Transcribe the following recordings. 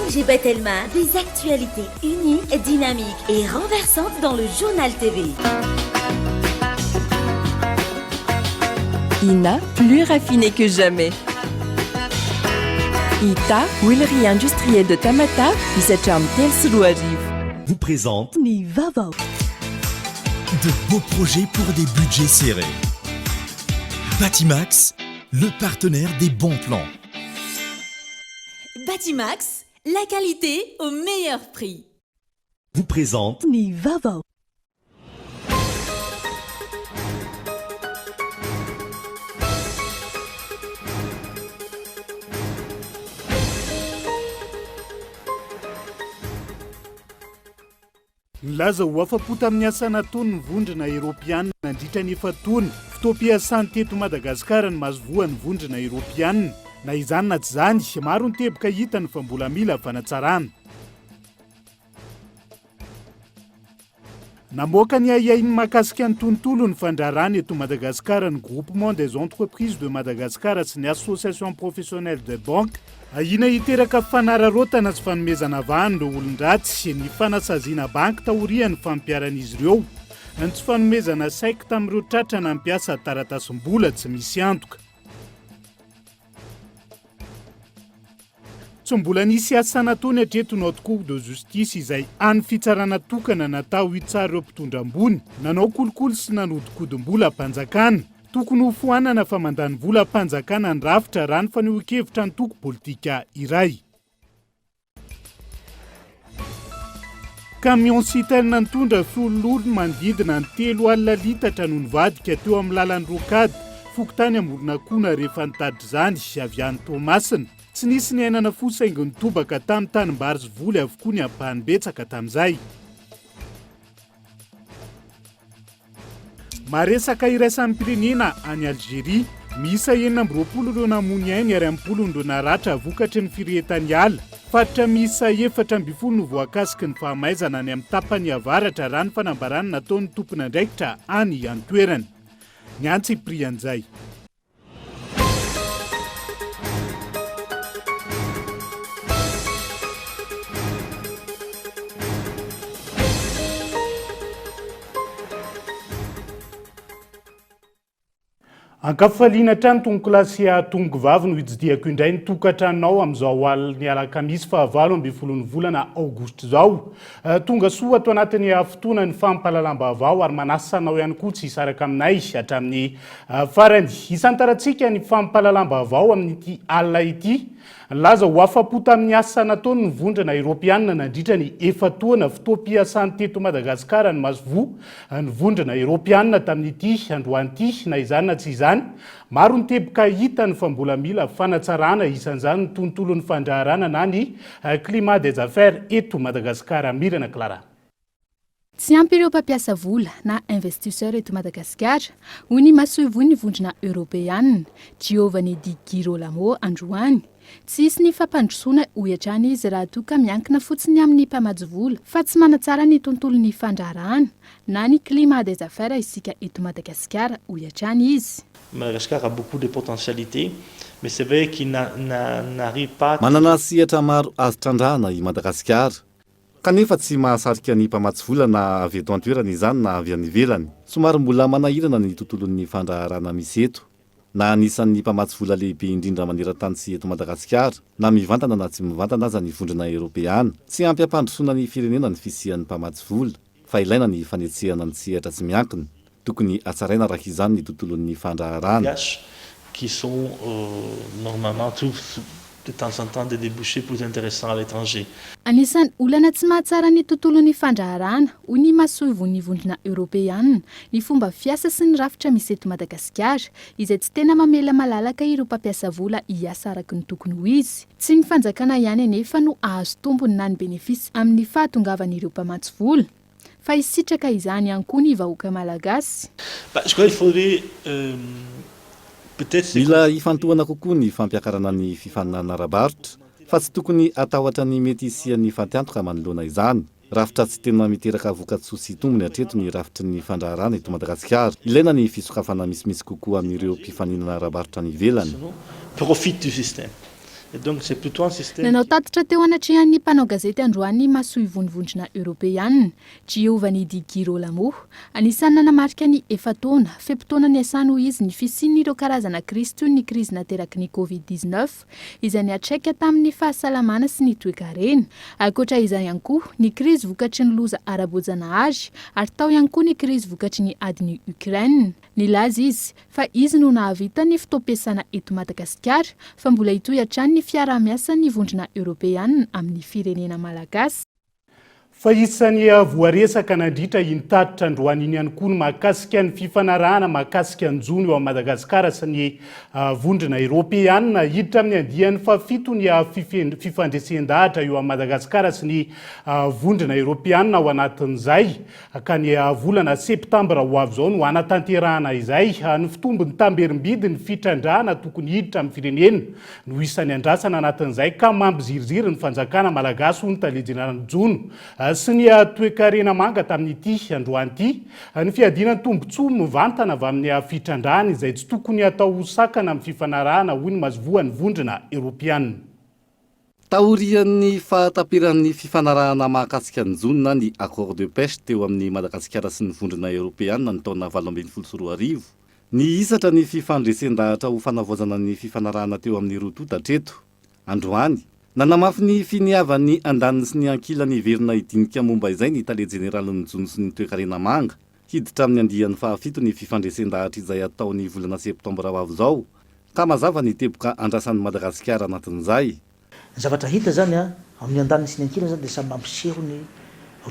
ONG Batelma, des actualités uniques, dynamiques et renversantes dans le Journal TV. Ina, plus raffiné que jamais. Ita, huilerie industrielle de Tamatave, misy hatramin'ny 2003. Vous présente Ny vaovao. De beaux projets pour des budgets serrés. Batimax, le partenaire des bons plans. Batimax, la qualité au meilleur prix. Vous présente Ny vaovao. Nilaza ho afa-po tamin'ny asa nataony ny Vondrona Eoropeana nandritra ny efa-taona fotoam-piasany teto Madagasikara ny masoivohon'ny Vondrona Eoropeana. Na izany na tsy izany, maro ny teboka hitany fa mbola mila fanatsarana. Namoaka ny ahiahiny mahakasika ny tontolon'ny fandraharahana eto Madagasikara ny Groupement des entreprises de Madagascar sy ny Association professionnelle des banques. Ahiana hiteraka fanararaotana sy fanomezana vahana ireo olon-dratsy ny fanasaziana banky taorian'ny fampiharan'izy ireo ny tsy fanomezana saiky tamin'ireo tratra nampiasa taratasim-bola tsy misy antoka. Tsy mbola nisy asa nataony hatreto ny Haute Cour de Justice izay hany fitsarana tokana natao hitsara ireo mpitondra ambony nanao kolikoly sy nanodinkodim-bolam-panjakana. Tokony hofoanana fa mandany volam-panjakana ny rafitra raha ny fanehoan-kevitra antoko politika iray. Camion citerne nitondra solololo manodidina ny 30 litatra no nivadika teo amin'ny lalan'i Rocade, fokontany Amoronakona rehefa nitady izany avy any Toamasina. Tsy nisy ny aina nafoy saingy nitobaka tamin'ny tanimbary sy voly avokoa ny ampahany betsaka tamin'izay. Maresaka iraisam-pirenena any Algeria. Miisa 26 ireo namoy ny ainy ary am-polony ireo naratra vokatry ny firehetan'ny ala. Faritra miisa 14 no voakasiky ny fahamaizana any amin'ny tapany avaratra raha ny fanambarana nataon'ny tompon'andraikitra any an-toerana. Ny antsipirian'izay. Ankafaliana hatrany tompokolahy sy tompokovavy no hitsidihako indray ny tokantranonao amin'izao alin'ny alakamisy fahavalo ambin'ny folon'ny volana aogositra izao. Tonga soa ato anatin'ny fotoana ny fampahalalam-baovao ary manasa anao ihany koa tsy hisaraka aminay hatramin'ny Farany, hisantarantsika ny fampahalalam-baovao amin'ity alina ity. Nilaza ho afa-po tamin'ny asa nataony ny Vondrona Eoropeanina nandritra ny efa-taona fotoam-piasany teto Madagasikara ny masoivoho ny Vondrona Eoropeanina tamin'ity androany ity. Na izany na tsy izany, maro ny teboka hitany fa mbola mila fanatsarana, isan'izany ny tontolon'ny fandraharana na ny climat des affaires eto Madagasikara. Mirana Clara. Tsy ampy ireo mpampiasa vola na investisseurs eto Madagasikara, hoy ny masoivohon'ny Vondrona Eoropeanina, Giovanni Di Girolamo, androany. Tsy hisy ny fampandrosoana, hoy hatrany izy, raha toa ka miankina fotsiny amin'ny mpamatsy vola, fa tsy manatsara ny tontolon'ny fandraharahana na ny climat des affaires isika eto Madagasikara, hoy hatrany izy. Madagascar a beaucoup de potentialités, mais c'est vrai qu'il n'arrive pas. Manana sehatra maro azo trandrahana i Madagasikara. Kanefa tsy mahasarika ny mpamatsy vola na avy eto an-toerana izany na avy any ivelany. Somary mbola manahirana ny tontolon'ny fandraharahana misy eto. Na anisan'ny mpamatsy vola lehibe indrindra maneran-tany sy eto Madagasikara, na mivantana na tsy mivantana aza ny Vondrona Eoropeana, tsy ampy hampandrosoana ny firenena ny fisian'ny mpamatsy vola, fa ilaina ny fanetsehana ny sehatra tsy miankina. Tokony hatsaraina araka izany ny tontolon'ny fandraharahana. Qui sont normalement trouvent de temps en temps des débouchés plus intéressants à l'étranger. Anisan'ny olana tsy mahatsara ny tontolon'ny fandraharahana, hoy ny masoivohon'ny Vondrona Eoropeanina, ny fomba fiasa sy ny rafitra misy eto Madagasikara, izay tsy tena mamela malalaka ireo mpampiasa vola hiasa araka ny tokony ho izy. Tsy ny fanjakana ihany anefa no hahazo tombony na ny benefisy amin'ny fahatongavan'ireo mpamatsy vola. Fa hisitraka izany ihany koa ny vahoaka malagasy. Bah, je crois il faudrait peut-être c'est Mila hifantohana kokoa ny fampiakarana ny fifaninanana ara-barotra, fa tsy tokony hatahotra ny mety hisian'ny fatiantoka manoloana izany. Rafitra tsy tena miteraka vokatsoa sy tombony hatreto ny rafitry ny fandraharahana eto Madagasikara. Ilaina ny fisokafana misimisy kokoa amin'ireo mpifaninana ara-barotra any ivelany. Profite du système. Et donc c'est plutôt un système. Nanao tatitra teo anatrehan'ny mpanao gazety androany ny masoivohon'ny Vondrona Eoropeanina, Giovanni Di Girolamo. Anisan'ny nanamarika ny efa-taona, fe-potoana niasany hoy izy, ny fisian'ireo karazana krizy toy ny krizy nateraky ny Covid 19, izay niantraika tamin'ny fahasalamana sy ny toekarena. Ankoatra izay ihany koa, ny krizy vokatry ny loza ara-boajanahary, ary tao ihany koa ny krizy vokatry ny adin'i Ukraine. Nilaza izy fa izy no nahavita ny fotoam-piasana eto Madagasikara, fa mbola hitohy hatrany ny fiaraha-miasan'ny Vondrona Eoropeanina amin'ny firenena malagasy. Fa isan'ny voaresaka nandritra iny tatitra androany iny ihany koa ny mahakasika ny fifanarahana mahakasika ny jono eo amin'i Madagasikara sy ny Vondrona Eoropeanina. Hiditra amin'ny andiany fahafito ny fifandresen-dahatra eo amin'i Madagasikara sy ny Vondrona Eoropeanina ao anatin'izay ka ny volana septambra ho avy izao no hanatanterahana izay. Ny fitombon'ny tamberim-bidy ny fitrandrahana tokony hiditra amin'ny firenena no isan'ny andrasana anatin'izay ka mampiziriziry ny fanjakana malagasy, hoy ny tale jeneralin'ny jono sy ny toekarena manga tamin'ity androany ity. Ny fiadiana ny tombontsoa mivantana avy amin'ny fitrandrahana izay tsy tokony hatao ho sakana amin'ny fifanarahana, hoy ny masoivohon'ny Vondrona Eoropeana. Taorian'ny fahataperan'ny fifanarahana mahakasika ny jono na ny accord de pêche teo amin'i Madagasikara sy ny Vondrona Eoropeana ny taona 2018, Nihisatra ny fifandresen-dahatra ho fanavaozana ny fifanarahana teo amin'ny roa tonta hatreto. Androany, nanamafy ny finiavan'ny andaniny sy ny ankilany hiverina hidinika momba izay ny tale jeneralin'ny jono sy ny toekarena manga. Hiditra amin'ny andiany fahafito ny fifandresen-dahatra izay hatao ny volana septambra ho avy izao, ka mazava ny teboka andrasan'i Madagasikara anatin'izay. Ny zavatra hita zany a, amin'ny andaniny sy ny ankilany zany dia samy mampiseho ny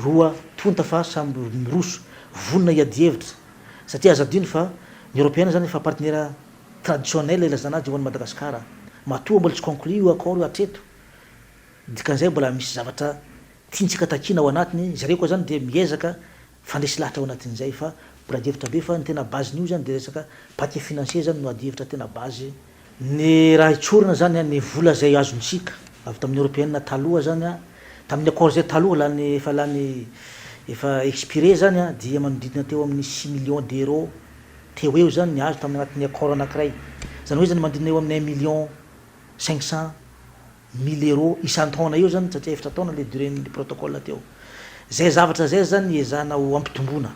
roa tonta fa samy miroso, vonona hiady hevitra. Satria aza adino fa ny Europeana zany efa partenaire traditionnel ilazana azy eo an'i Madagasikara. Matoa mbola tsy conclu io accord io hatreto, dikan'izay mbola misy zavatra tiantsika takiana ao anatiny, zareo koa zany dia miezaka Fandresy lahatra ao anatin'izay fa mbola ady hevitra be fa ny tena base n'io zany de resaka paquet financier zany no ady hevitra tena base. Ny raha itsorina zany an, ny vola zay azontsika avy tamin'ny européenne taloha zany an, tamin'ny accord zay taloha lany efa lany efa expiré zany an, dia manodidina teo amin'ny six millions d'euros teo ho eo zany ny azo tamin'ny anatin'ny accord anakiray, zany hoe zany manodidina eo amin'ny un million 500 mille euros isan-taona eo zany satria efatra taona le durée-n'ny protocole teo. Zay zavatra zay zany ezahana ho ampitomboina.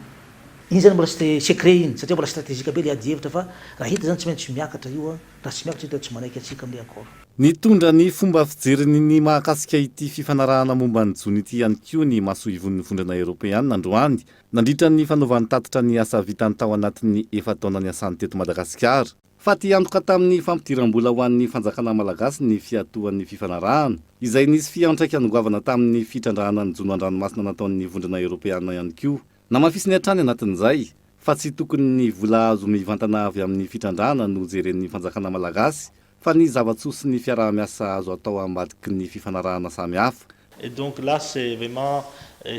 Iny zany mbola secret iny satria mbola stratégique be le adihevitra fa raha hita zany tsy maintsy miakatra io an, raha tsy miakatra io dia tsy manaiky antsika amle accord. Nitondra ny fomba fijeriny ny mahakasika ity fifanarahana momba ny jono ity ihany koa ny masoivohon'ny Vondrona Eoropeana androany, nandritra ny fanaovany tatitra ny asa vitany tao anatin'ny efa-taona niasany teto Madagasikara. Fatiantoka tamin'ny fampidiram-bola ho an'ny fanjakana malagasy ny fiatoan'ny fifanarahana, izay nisy fiantraikany goavana tamin'ny fitrandrahana ny jono an-dranomasina nataon'ny Vondrona Eoropeana ihany koa. Namafisiny hatrany anatin'izay, fa tsy tokony ny vola azo mivantana avy amin'ny fitrandrahana no jeren'ny fanjakana malagasy, fa ny zava-tsoa sy ny fiaraha-miasa azo atao ambadiky ny fifanarahana samihafa. Et donc là c'est vraiment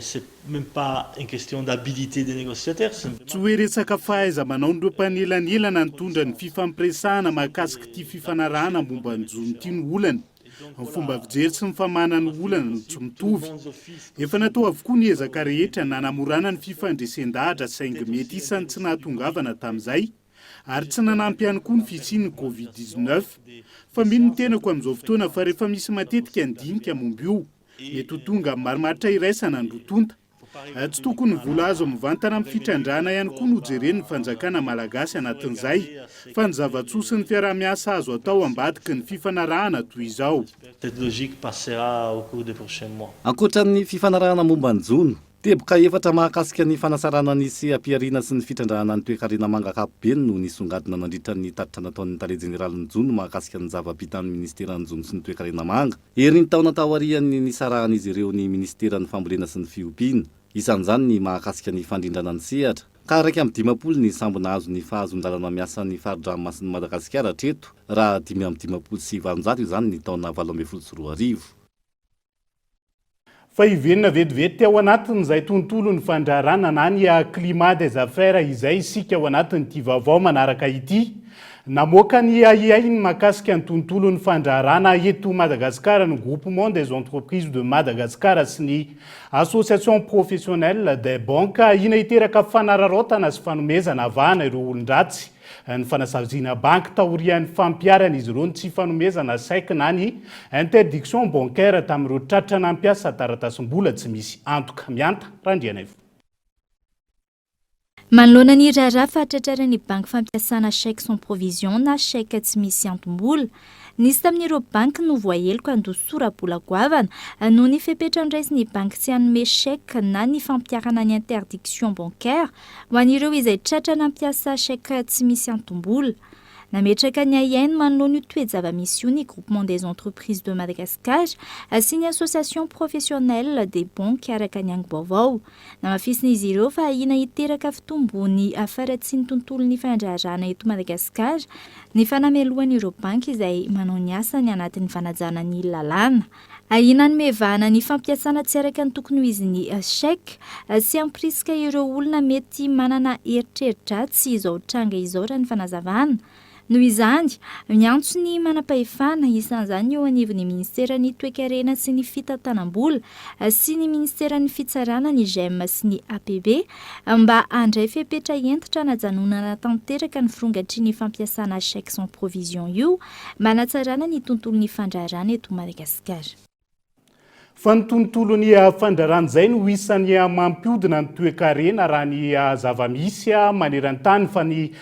c'est même pas une question d'habilité des négociateurs, c'est Tsy hoe resaka fahaiza-manaon'ireo mpanelanelana nitondra ny fifampiresahana mahakasika ity fifanarahana momba ny jono ity no olana. Ny fomba fijery sy ny famahana ny olana no tsy mitovy. Efa natao avokoa ny ezaka rehetra nanamorana ny fifandresen-dahatra saingy mety isan'ny tsy nahatongavana tamin'izay ary tsy nanampy ihany koa ny fisian'ny Covid 19. Fa mino ny tenako amin'izao fotoana fa rehefa misy matetika ny dinika momba io, mety ho tonga amin'ny marimaritra iraisana ny roa tonta. Tsy tokony vola azo mivantana amin'ny fitrandrahana ihany koa no jeren'ny fanjakana malagasy anatin'izay, fa ny zava-tsoa sy ny fiaraha-miasa azo atao ambadiky ny fifanarahana toy izao. Cette logique passera au cours des prochains mois. Ankoatra ny fifanarahana momba ny jono, Teboka efatra mahakasika ny fanatsarana ny seha-pihariana sy ny fitrandrahana ny toekarena manga ankapobeny no nisongadina nandritra ny tatitra nataon'ny tale jeneralin'ny jono mahakasika ny zava-bitan'ny minisiteran'ny jono sy ny toekarena manga herintaona taorian'ny nisarahan'izy ireo ny minisiteran'ny fambolena sy ny fiompiana. Isan'izany ny mahakasika ny fandrindrana ny sehatra ka 51 ny sambo nahazo ny fahazon-dalana miasa ny fari-dranomasin'i Madagasikara hatreto raha 855 izany ny taona 2018. Fa hiverina vetivety ao anatin'izay tontolon'ny fandraharana na ny climat des affaires izay isika ao anatin'ity vaovao manaraka ity. Namoaka ny ahiahiny mahakasika ny tontolon'ny fandraharana eto Madagasikara ny Groupement des entreprises de Madagascar sy ny Association professionnelle des banques. Ahiana hiteraka fanararaotana sy fanomezana vahana ireo olon-dratsy. Ny fanasaziana banky taorian'ny fampiharan'izy ireo ny tsy fanomezana chèque na ny interdiction bancaire tamin'ireo tratra nampiasa taratasim-bola tsy misy antoka. Mihanta Randrianaivo. Manoloana ny raharaha fahatratraran'ny banky fampiasana chèque sans provision na chèque tsy misy antom-bola, nisy tamin'ireo banky no voaheloka handoa sora-bola goavana noho ny fepetra noraisin'ny banky tsy hanome chèque na ny fampiharana ny interdiction bancaire ho an'ireo izay tratra nampiasa chèque tsy misy antom-bola. Nametraka ny ahiahiny manoloana io toe-java-misy io ny Groupement des entreprises de Madagascar sy ny Association professionnelle des banques araka ny angom-baovao. Namafisin'izy ireo fa ahiana hiteraka fitombon'ny faharatsian'ny tontolon'ny fandraharahana eto Madagasikara ny fanamelohan'ireo banky izay manao ny asany anatin'ny fanajana ny lalàna. Ahiana hanome vahana ny fampiasana tsy araka ny tokony ho izy ny chèque sy hampirisika ireo olona mety manana eritreri-dratsy izao tranga izao raha ny fanazavana. Noho izany, miantso ny manam-pahefana, isan'izany ny eo anivon'ny minisiteran'ny Toekarena sy ny Fitantanam-bola sy ny minisiteran'ny Fitsarana ny Gem sy ny APB, mba handray fepetra hentitra hanajanonana tanteraka ny firongatry ny fampiasana chèque sans provision io mba hanatsarana ny tontolon'ny fandraharahana eto Madagasikara. Fa ny tontolon'ny fandrarana izay no isan'ny mampiodina ny toekarena raha ny zava-misy maneran-tany fa ny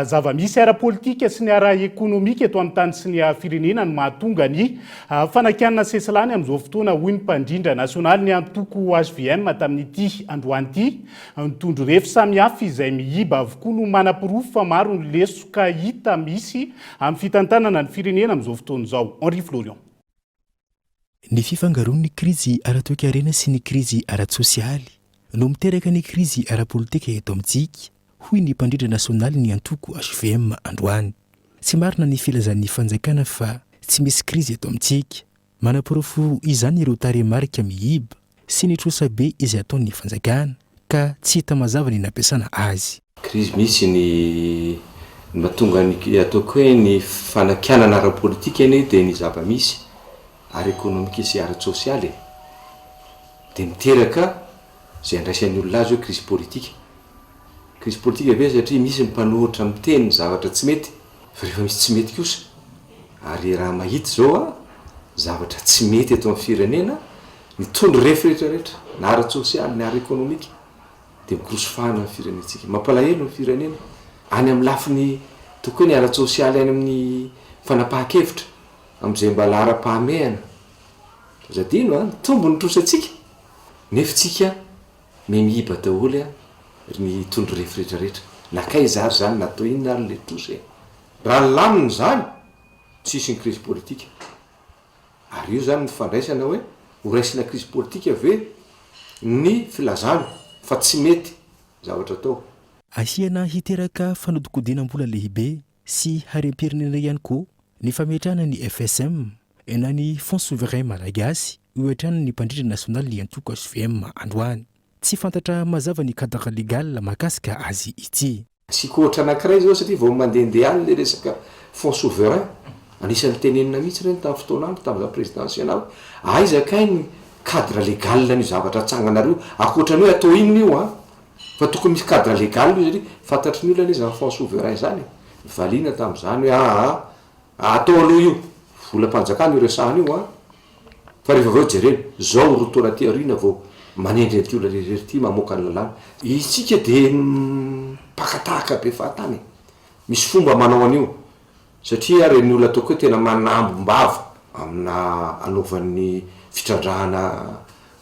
zava-misy ara-politika sy ny ara-ekonomika eto amin'ny tany sy ny firenena no mahatonga ny fanakianana sesilany amin'izao fotoana hoy ny mpandrindra nasionaly ny antoko hvm tamin'ity androany ity. Ny tondrorefy samihafa izay miiba avokoa no manaporofo fa maro ny lesoka hita misy amin'ny fitantanana ny firenena amin'izao fotoana izao. Henri Florian. Ny fifangaroan'ny krizy ara-toekarena sy ny krizy ara-tsosialy no miteraka ny krizy ara-politika eto amintsika, hoy ny mpandrindra nasionalin'ny antoko hvm androany. Tsy marina ny filazan'ny fanjakana fa tsy misy krizy eto amintsika. Manaporofo izany ireo tarehimarika miiba sy ny trosabe izay ataon'ny fanjakana ka tsy hita mazava ny nampiasana azy. Krizy misy ny mahatonga ny ataoko hoe ny fanakianana ara-politika anie dia ny zava-misy ara-ekonomika sy ara-tsosialy e! Dia miteraka izay andraisan'ny olona azy hoe krizy politika. Krizy politika ve satria misy ny mpanohitra miteny ny zavatra tsy mety? Fa rehefa misy tsy mety kosa, ary raha mahita izao aho zavatra tsy mety eto amin'ny firenena, ny tondro refy rehetra rehetra, na ara-tsosialy na ara-ekonomika, dia mikorosy fahana ny firenentsika. Mampalahelo ny firenena. Any amin'ny lafiny toko hoe ny ara-tsosialy any amin'ny fanapahan-kevitra, amin'izay mba laharam-pahamehana. Aza adino an, mitombo ny trosantsika, nefa tsika mihamihiba daholo an, ny tondro refy rehetra rehetra. Nankaiza ary izany, natao inona ary ilay trosa e? Raha nilamina izany, tsy hisy ny krizy politika. Ary io izany ny fandraisana hoe ho raisina krizy politika ve ny filazana fa tsy mety zavatra atao. Ahiana hiteraka fanodikodinam-bola lehibe sy harem-pirenena ihany koa ny fametrahana ny FSM na ny Fonds Souverain Malagasy, hoy hatrany ny mpandrindra nasionalin'ny antoko hvm androany. Tsy fantatra mazava ny cadre légal mahakasika azy ity. Asiako ohatra anankiray izao satria vao mandehandeha any ilay resaka fonds souverain, anisan'ny tenenina mihitsy ireny tamin'ny fotoan'andro tamin'izaho président Sénat hoe aiza kay ny cadre légal an'io zavatra atsanganareo io, ankoatra ny hoe atao inona io an, fa tokony misy cadre légal io satria fantatry ny olona anie izany fonds souverain izany e, valiana tamin'izany hoe aa Atao aloha io, volam-panjakana io resahana io an! Fa rehefa avy eo jerena, zao roa taona aty aoriana vao manendry an'ity olona irery ity mamoaka ny lalàna. Isika dia mpaka tahaka be fahatany e! Misy fomba manao an'io, satria ireny olona ataoko hoe tena manambom-bava amina anaovan'ny fitrandrahana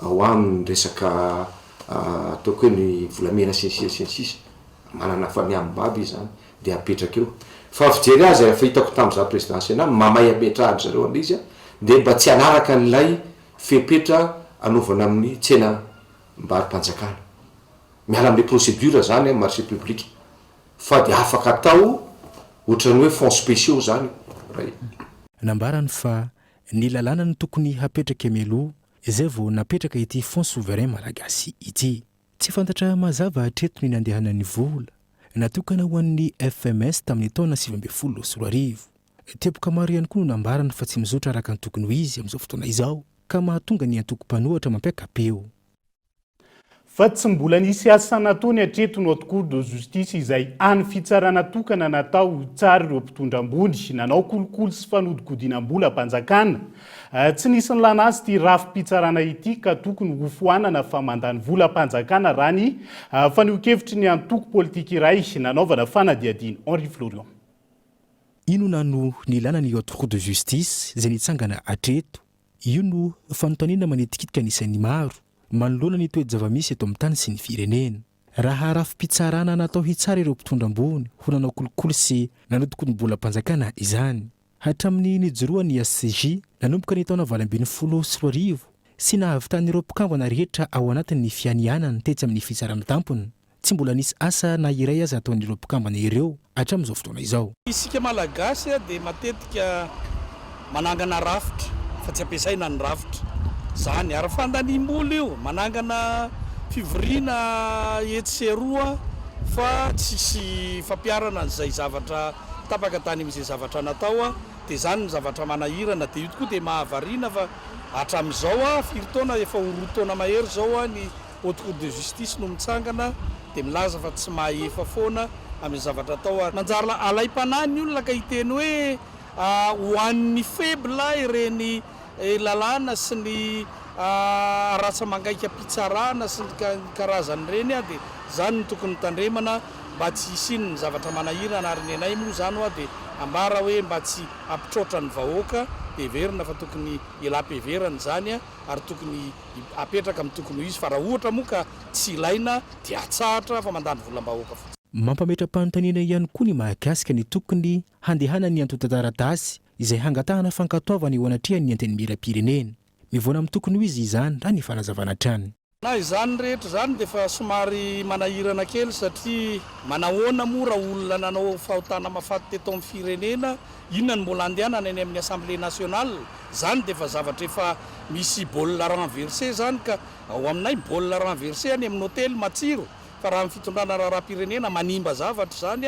ao aminy resaka ataoko hoe ny volamena sy ny sisa sy ny sisa, manana famiambom-bava izy zany. dia apetraka eo. Fa fijery azy efa hitako tamin'izaho président Sénat, mamay ametrahan-dry zareo an'ilay izy dia mba tsy hanaraka an'ilay fepetra anaovana amin'ny tsenam-barom-panjakana. Miala amin'ilay procédure izany amin'ny marché public. Fa dia afaka atao ohatran'ny hoe fonds spéciaux izany io. Nambarany fa ny lalàna no tokony hapetraka mialoha izay vao napetraka ity Fonds souverain malagasy ity. Tsy fantatra mazava hatreto ny nandehanan'ny vola natokana ho an'ny FMS tamin'ny taona 2019. Teboka maro ihany koa no nambarany fa tsy mizotra araka ny tokony ho izy amin'izao fotoana izao ka mahatonga ny antoko mpanohatra mampiaka-peo. Fa tsy mbola nisy asa nataony hatreto ny Haute Cour de Justice izay hany fitsarana tokana natao hitsara ireo mpitondra ambony nanao kolikoly sy fanodikodinam-bolam-panjakana. Tsy nisy nilana azy ity rafi-pitsarana ity ka tokony hofoanana fa mandany volam-panjakana raha ny fanehoan-kevitry ny antoko politika iray nanaovana fanadihadiana. Henri Florian. Inona no nilana ny Haute Cour de Justice izay nitsangana hatreto? Io no fanontaniana manitikitika ny sain'ny maro, manoloana ny toe-java-misy eto amin'ny tany sy ny firenena. Raha rafi-pitsarana natao hitsara ireo mpitondra ambony ho nanao kolikoly sy nanodinkodim-bolam-panjakana izany. Hatramin'ny nijoroan'ny HCJ nanomboka ny taona 2018 sy nahavitan'ireo mpikambana rehetra ao anatin'ny fianianany tetsy amin'ny fitsarana tampony, Tsy mbola nisy asa na iray aza ataon'ireo mpikambana ireo hatramin'izao fotoana izao. Isika Malagasy dia matetika manangana rafitra fa tsy ampiasaina ny rafitra. Izany ary fandaniam-bola io, manangana fivoriana etsy sy eroa fa tsisy fampiharana an'izay zavatra tapaka tany amin'izay zavatra natao dia izany no zavatra manahirana. Dia io tokoa dia mahavariana fa hatramin'izao, firy taona, efa ho roa taona mahery izao ny Haute Cour de Justice no mitsangana dia milaza fa tsy mahefa foana amin'ny zavatra atao ary manjary alaim-panahy ny olona ka hiteny hoe ho an'ny faible ireny lalàna sy ny ratsa-mangaikam-pitsarana sy ny karazany ireny dia izany no tokony tandremana mba tsy hisian'ny zavatra manahirana ary ny anay moa izany hoa dia ambara hoe mba tsy hampitroatra ny vahoaka dia heverina fa tokony hilam-piheverana izany ary tokony apetraka amin'ny tokony ho izy fa raha ohatra moa ka tsy ilaina dia atsahatra fa mandany volam-bahoaka fotsiny. Mampametra-panontaniana ihany koa ny mahakasika ny tokony handehanan'ny antontan-taratasy izay hangatahana fankatoavana eo anatrehan'ny Antenimierampirenena. Mivoana amin'ny tokony ho izy izany raha ny fanazavana hatrany. Na izany rehetra izany dia efa somary manahirana kely satria manahoana moa raha olona nanao fahotana mahafaty teto amin'ny firenena, inona no mbola andehanana eny amin'ny Assemblée nationale? Zany dia efa zavatra efa misy baolina renversé zany ka ao aminay baolina renversé any amin'ny hotely matsiro fa raha amin'ny fitondrana raharaham-pirenena manimba zavatra izany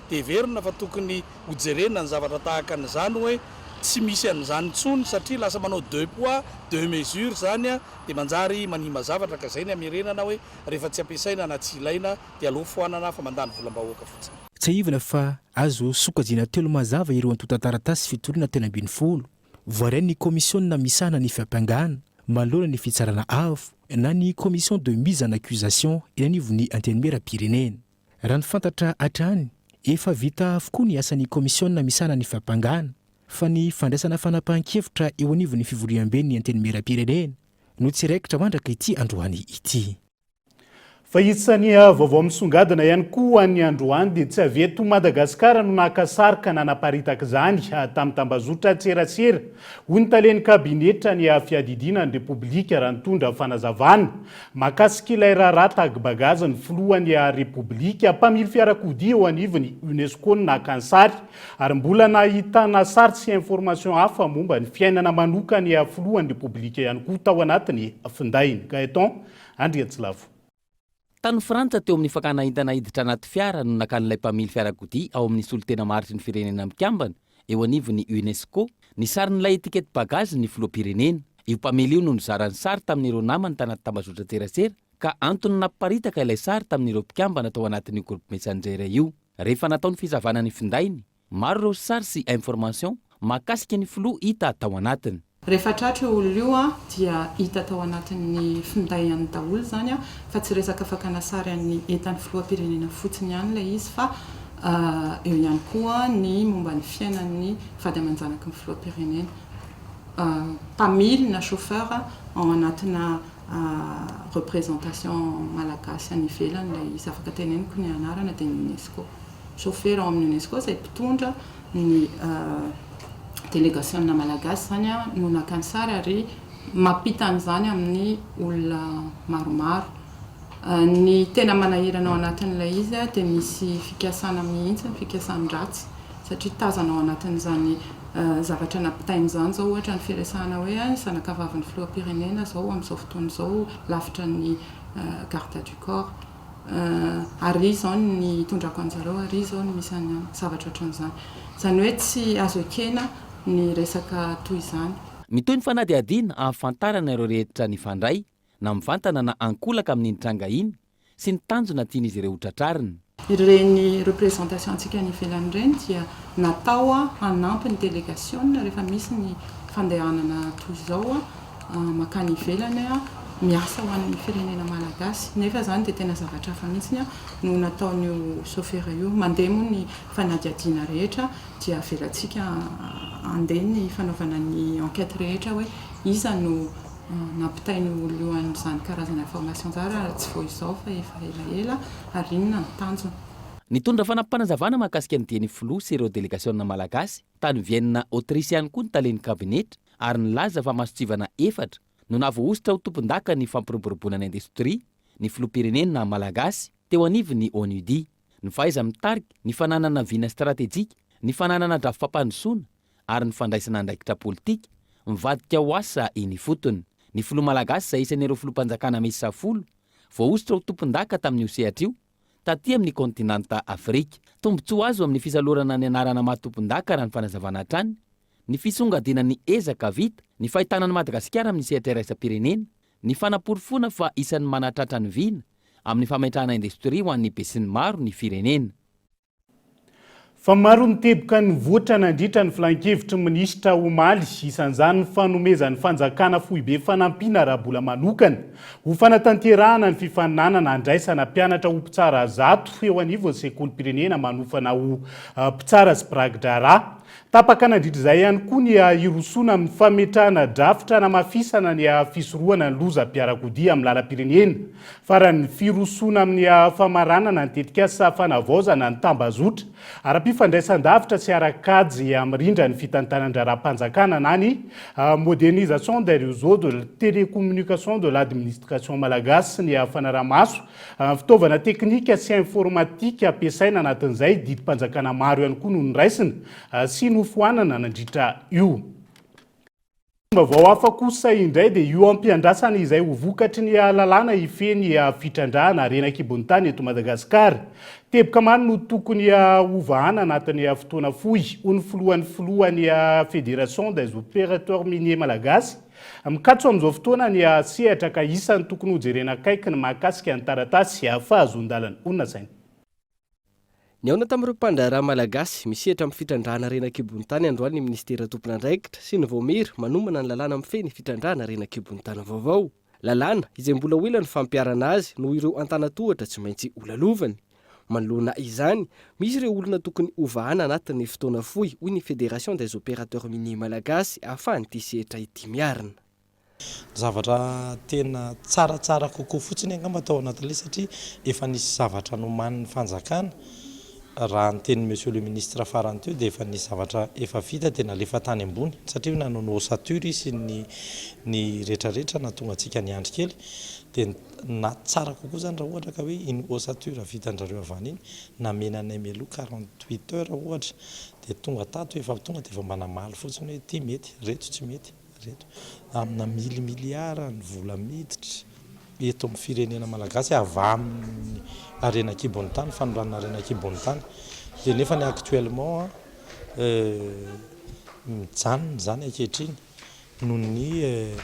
dia heverina fa tokony hojerena ny zavatra tahaka an'izany hoe tsy misy an'izany intsony satria lasa manao deux poids deux mesures zany dia manjary manimba zavatra ka zay ny hamerenana hoe rehefa tsy ampiasaina na tsy ilaina dia aleo foanana fa mandany volam-bahoaka fotsiny. Tsiahivina fa azo sokajiana telo mazava ireo antontan-taratasy fitoriana 13 voarain'ny kaomisiona misahana ny fiampangana manoloana ny Fitsarana Avo na ny Commission de mise en accusation eny anivon'ny Antenimierampirenena. Raha ny fantatra hatrany, efa vita avokoa ny asan'ny kaomisiona misahana ny fiampangana fa ny fandraisana fanapahan-kevitra eo anivon'ny fivoriamben'ny Antenimierampirenena no tsy raikitra mandraka ity androany ity. Fa isan'ny vaovao misongadina ihany koa ny androany dia tsy avy eto Madagasikara no naka sary ka nanaparitaka izany tamin'ny tambazotran-tserasera, hoy ny talen'ny kabinetra ny fiadidiana ny Repoblika raha nitondra fanazavana mahakasika ilay raharaha tag bagazy ny filohan'ny Repoblika. Mpamily fiarakodia eo anivon'ny Unesco no naka ny sary ary mbola nahitana sary sy information hafa momba ny fiainana manokan'ny filohan'ny Repoblika ihany koa tao anatin'ny findainy. Gaëtan Andriatsilavo. Tany Frantsa, teo amin'ny fakana entana hiditra anaty fiara no nakan'ilay mpamily fiarakodia ao amin'ny solontena maharitry ny Firenena Mikambana eo anivon'ny Unesco ny sarin'ilay etikety bagazy ny filoham-pirenena. Io mpamily io no nizara ny sary tamin'ireo namany tanaty tambazotran-tserasera ka antony nampiparitaka ilay sary tamin'ireo mpikambana tao anatin'io groupe Messenger io. Rehefa natao ny fisavana ny findainy, Maro ireo sary sy information mahakasika ny filoha hita tao anatiny. Rehefa tratra io olona io dia hita tao anatin'ny finday any daholo izany fa tsy resaka fakana sary an'ny entan'ny filoham-pirenena fotsiny ihany ilay izy fa eo ihany koa ny momba ny fiainan'ny vady aman-janaky ny filoham-pirenena. Mpamily na chauffeur ao anatina représentation malagasy any ivelany ilay izy. Afaka teneniko ny anarana dia ny Unesco. Chauffeur ao amin'ny Unesco izay mpitondra ny delegasiona malagasy izany no naka ny sary ary mampita an'izany amin'ny olona maromaro. Ny tena manahirana ao anatin'ilay izy dia misy fikasana mihitsy, fikasan-dratsy satria tazana ao anatin'izany zavatra nampitaina izany izao ohatra ny firesahana hoe ny zanakavavin'ny filoham-pirenena izao amin'izao fotoana izao lavitra ny garde du corps. Ary izao ny itondrako anjareo, ary izao no misy any, zavatra ohatran'izany. Izany hoe tsy azo ekena ny resaka toy izany. Mitohy ny fanadihadiana ahafantarana ireo rehetra nifandray na mivantana na ankolaka amin'iny tranga iny sy ny tanjona tian'izy ireo hotratrarina. Ireny représentation-ntsika any ivelany ireny dia natao hanampy ny delegasiona rehefa misy ny fandehanana toy izao mankany ivelany miasa ho an'ny firenena malagasy. Nefa izany dia tena zavatra hafa mihitsy no nataon'io sôfera io. Mandeha moa ny fanadihadiana rehetra dia avelantsika handeha ny fanaovana ny enquête rehetra hoe iza no nampitain'io olona io an'izany karazana information izany ary tsy vao izao fa efa elaela ary inona ny tanjona. Nitondra fanampim-panazavana mahakasika ny dian'ny filoha sy ireo delegasiona malagasy tany Vienne Autriche ihany koa ny talen'ny kabinetra ary nilaza fa mason-tsivana efatra no nahavoahosotra ho tompondaka ny fampiroboroboana ny indostria ny filoham-pirenena malagasy teo anivon'ny ONUDI. Ny fahaiza-mitarika, ny fananana vina stratejika, ny fananana drafi-pampandrosoana ary ny fandraisana andraikitra politika mivadika ho asa eny ifotony. Ny filoha malagasy izay isan'ireo filoham-panjakana miisa folo voahosotra ho tompondaka tamin'io sehatra io taty amin'ny kaontinanta Afrika. Tombontsoa azo amin'ny fisalorana ny anarana maha tompondaka raha ny fanazavana hatrany, ny fisongadinan'ny ezaka vita, ny fahitana an'i Madagasikara amin'ny sehatra iraisam-pirenena, ny fanaporofoana fa isan'ny manatratra ny vina amin'ny fametrahana indostria ho an'ny besinimaro ny firenena. Fa maro ny teboka nivoatra nandritra ny filankevitry ny minisitra omaly, isan'izany ny fanomezan'ny fanjakana foibe fanampiana ara-bola manokana ho fanatanterahana ny fifaninanana handraisana mpianatra ho mpitsara zato eo anivon'ny sekolim-pirenena manofana ho mpitsara sy mpiraki-draharaha. Tapaka nandritra izay ihany koa ny hirosoana amin'ny fametrahana drafitra hanamafisana ny fisorohana ny lozam-piarakodia amin'ny lalam-pirenena. Farany, ny firosoana amin'ny famaranana ny tetikasa fanavaozana ny tambazotra ara-pifandraisan-davitra sy ara-kajy mirindra ny fitantanan-draharaham-panjakana na ny Modernisation des réseaux de télécommunication de l'administration malagasy sy ny fanaraha-maso fitaovana teknika sy informatika ampiasaina anatin'izay didim-panjakana maro ihany koa no noraisina sy nofoanana nandritra io. Vaovao hafa kosa indray dia io ampiandrasana izay ho vokatry ny lalàna hifehy ny fitrandrahana harena an-kibon'ny tany eto Madagasikara. Teboka maro no tokony hovahana anatin'ny fotoana fohy, hoy ny filohan'ny filohan'ny Fédération des opérateurs miniers malagasy. Mikatso amin'izao fotoana ny sehatra ka isan'ny tokony hojerena akaiky ny mahakasika ny taratasy fahazoan-dalana, hoy ny lazainy. Nihaona tamin'ireo mpandraharaha malagasy misehatra amin'ny fitrandrahana harena an-kibon'ny tany androany ny minisitera tompon'andraikitra sy ny vaomiera manomana ny lalàna mifehy ny fitrandrahana harena an-kibon'ny tany vaovao. Lalàna izay mbola ho ela ny fampiharana azy noho ireo antanatohatra tsy maintsy holalovany. Manoloana izany, misy ireo olona tokony hovahana anatin'ny fotoana fohy, hoy ny Fédération des opérateurs miniers malagasy ahafahan'ity sehatra ity miarina. Zavatra tena tsaratsara kokoa fotsiny angamba tao anatin'ilay izy satria efa nisy zavatra nomanin'ny fanjakana, raha ny tenin'i Monsieur le Ministre farany teo dia efa nisy zavatra efa vita dia nalefa tany ambony satria nanao ny ossature izy sy ny ny rehetrarehetra nahatonga antsika niandry kely dia na tsara kokoa izany raha ohatra ka hoe iny ossature vitan-dRareo avy any iny namena anay mialoha 48 heures ohatra dia tonga tato efa tonga dia efa mba namaly fotsiny hoe ity mety, ireto tsy mety. Ireto. Amina mily miliara ny vola miditra eto amin'ny firenena malagasy avy amin'ny harena an-kibon'ny tany, fanolanana harena an-kibon'ny tany. Dia nefa ny actuellement mijanona izany ankehitriny noho ny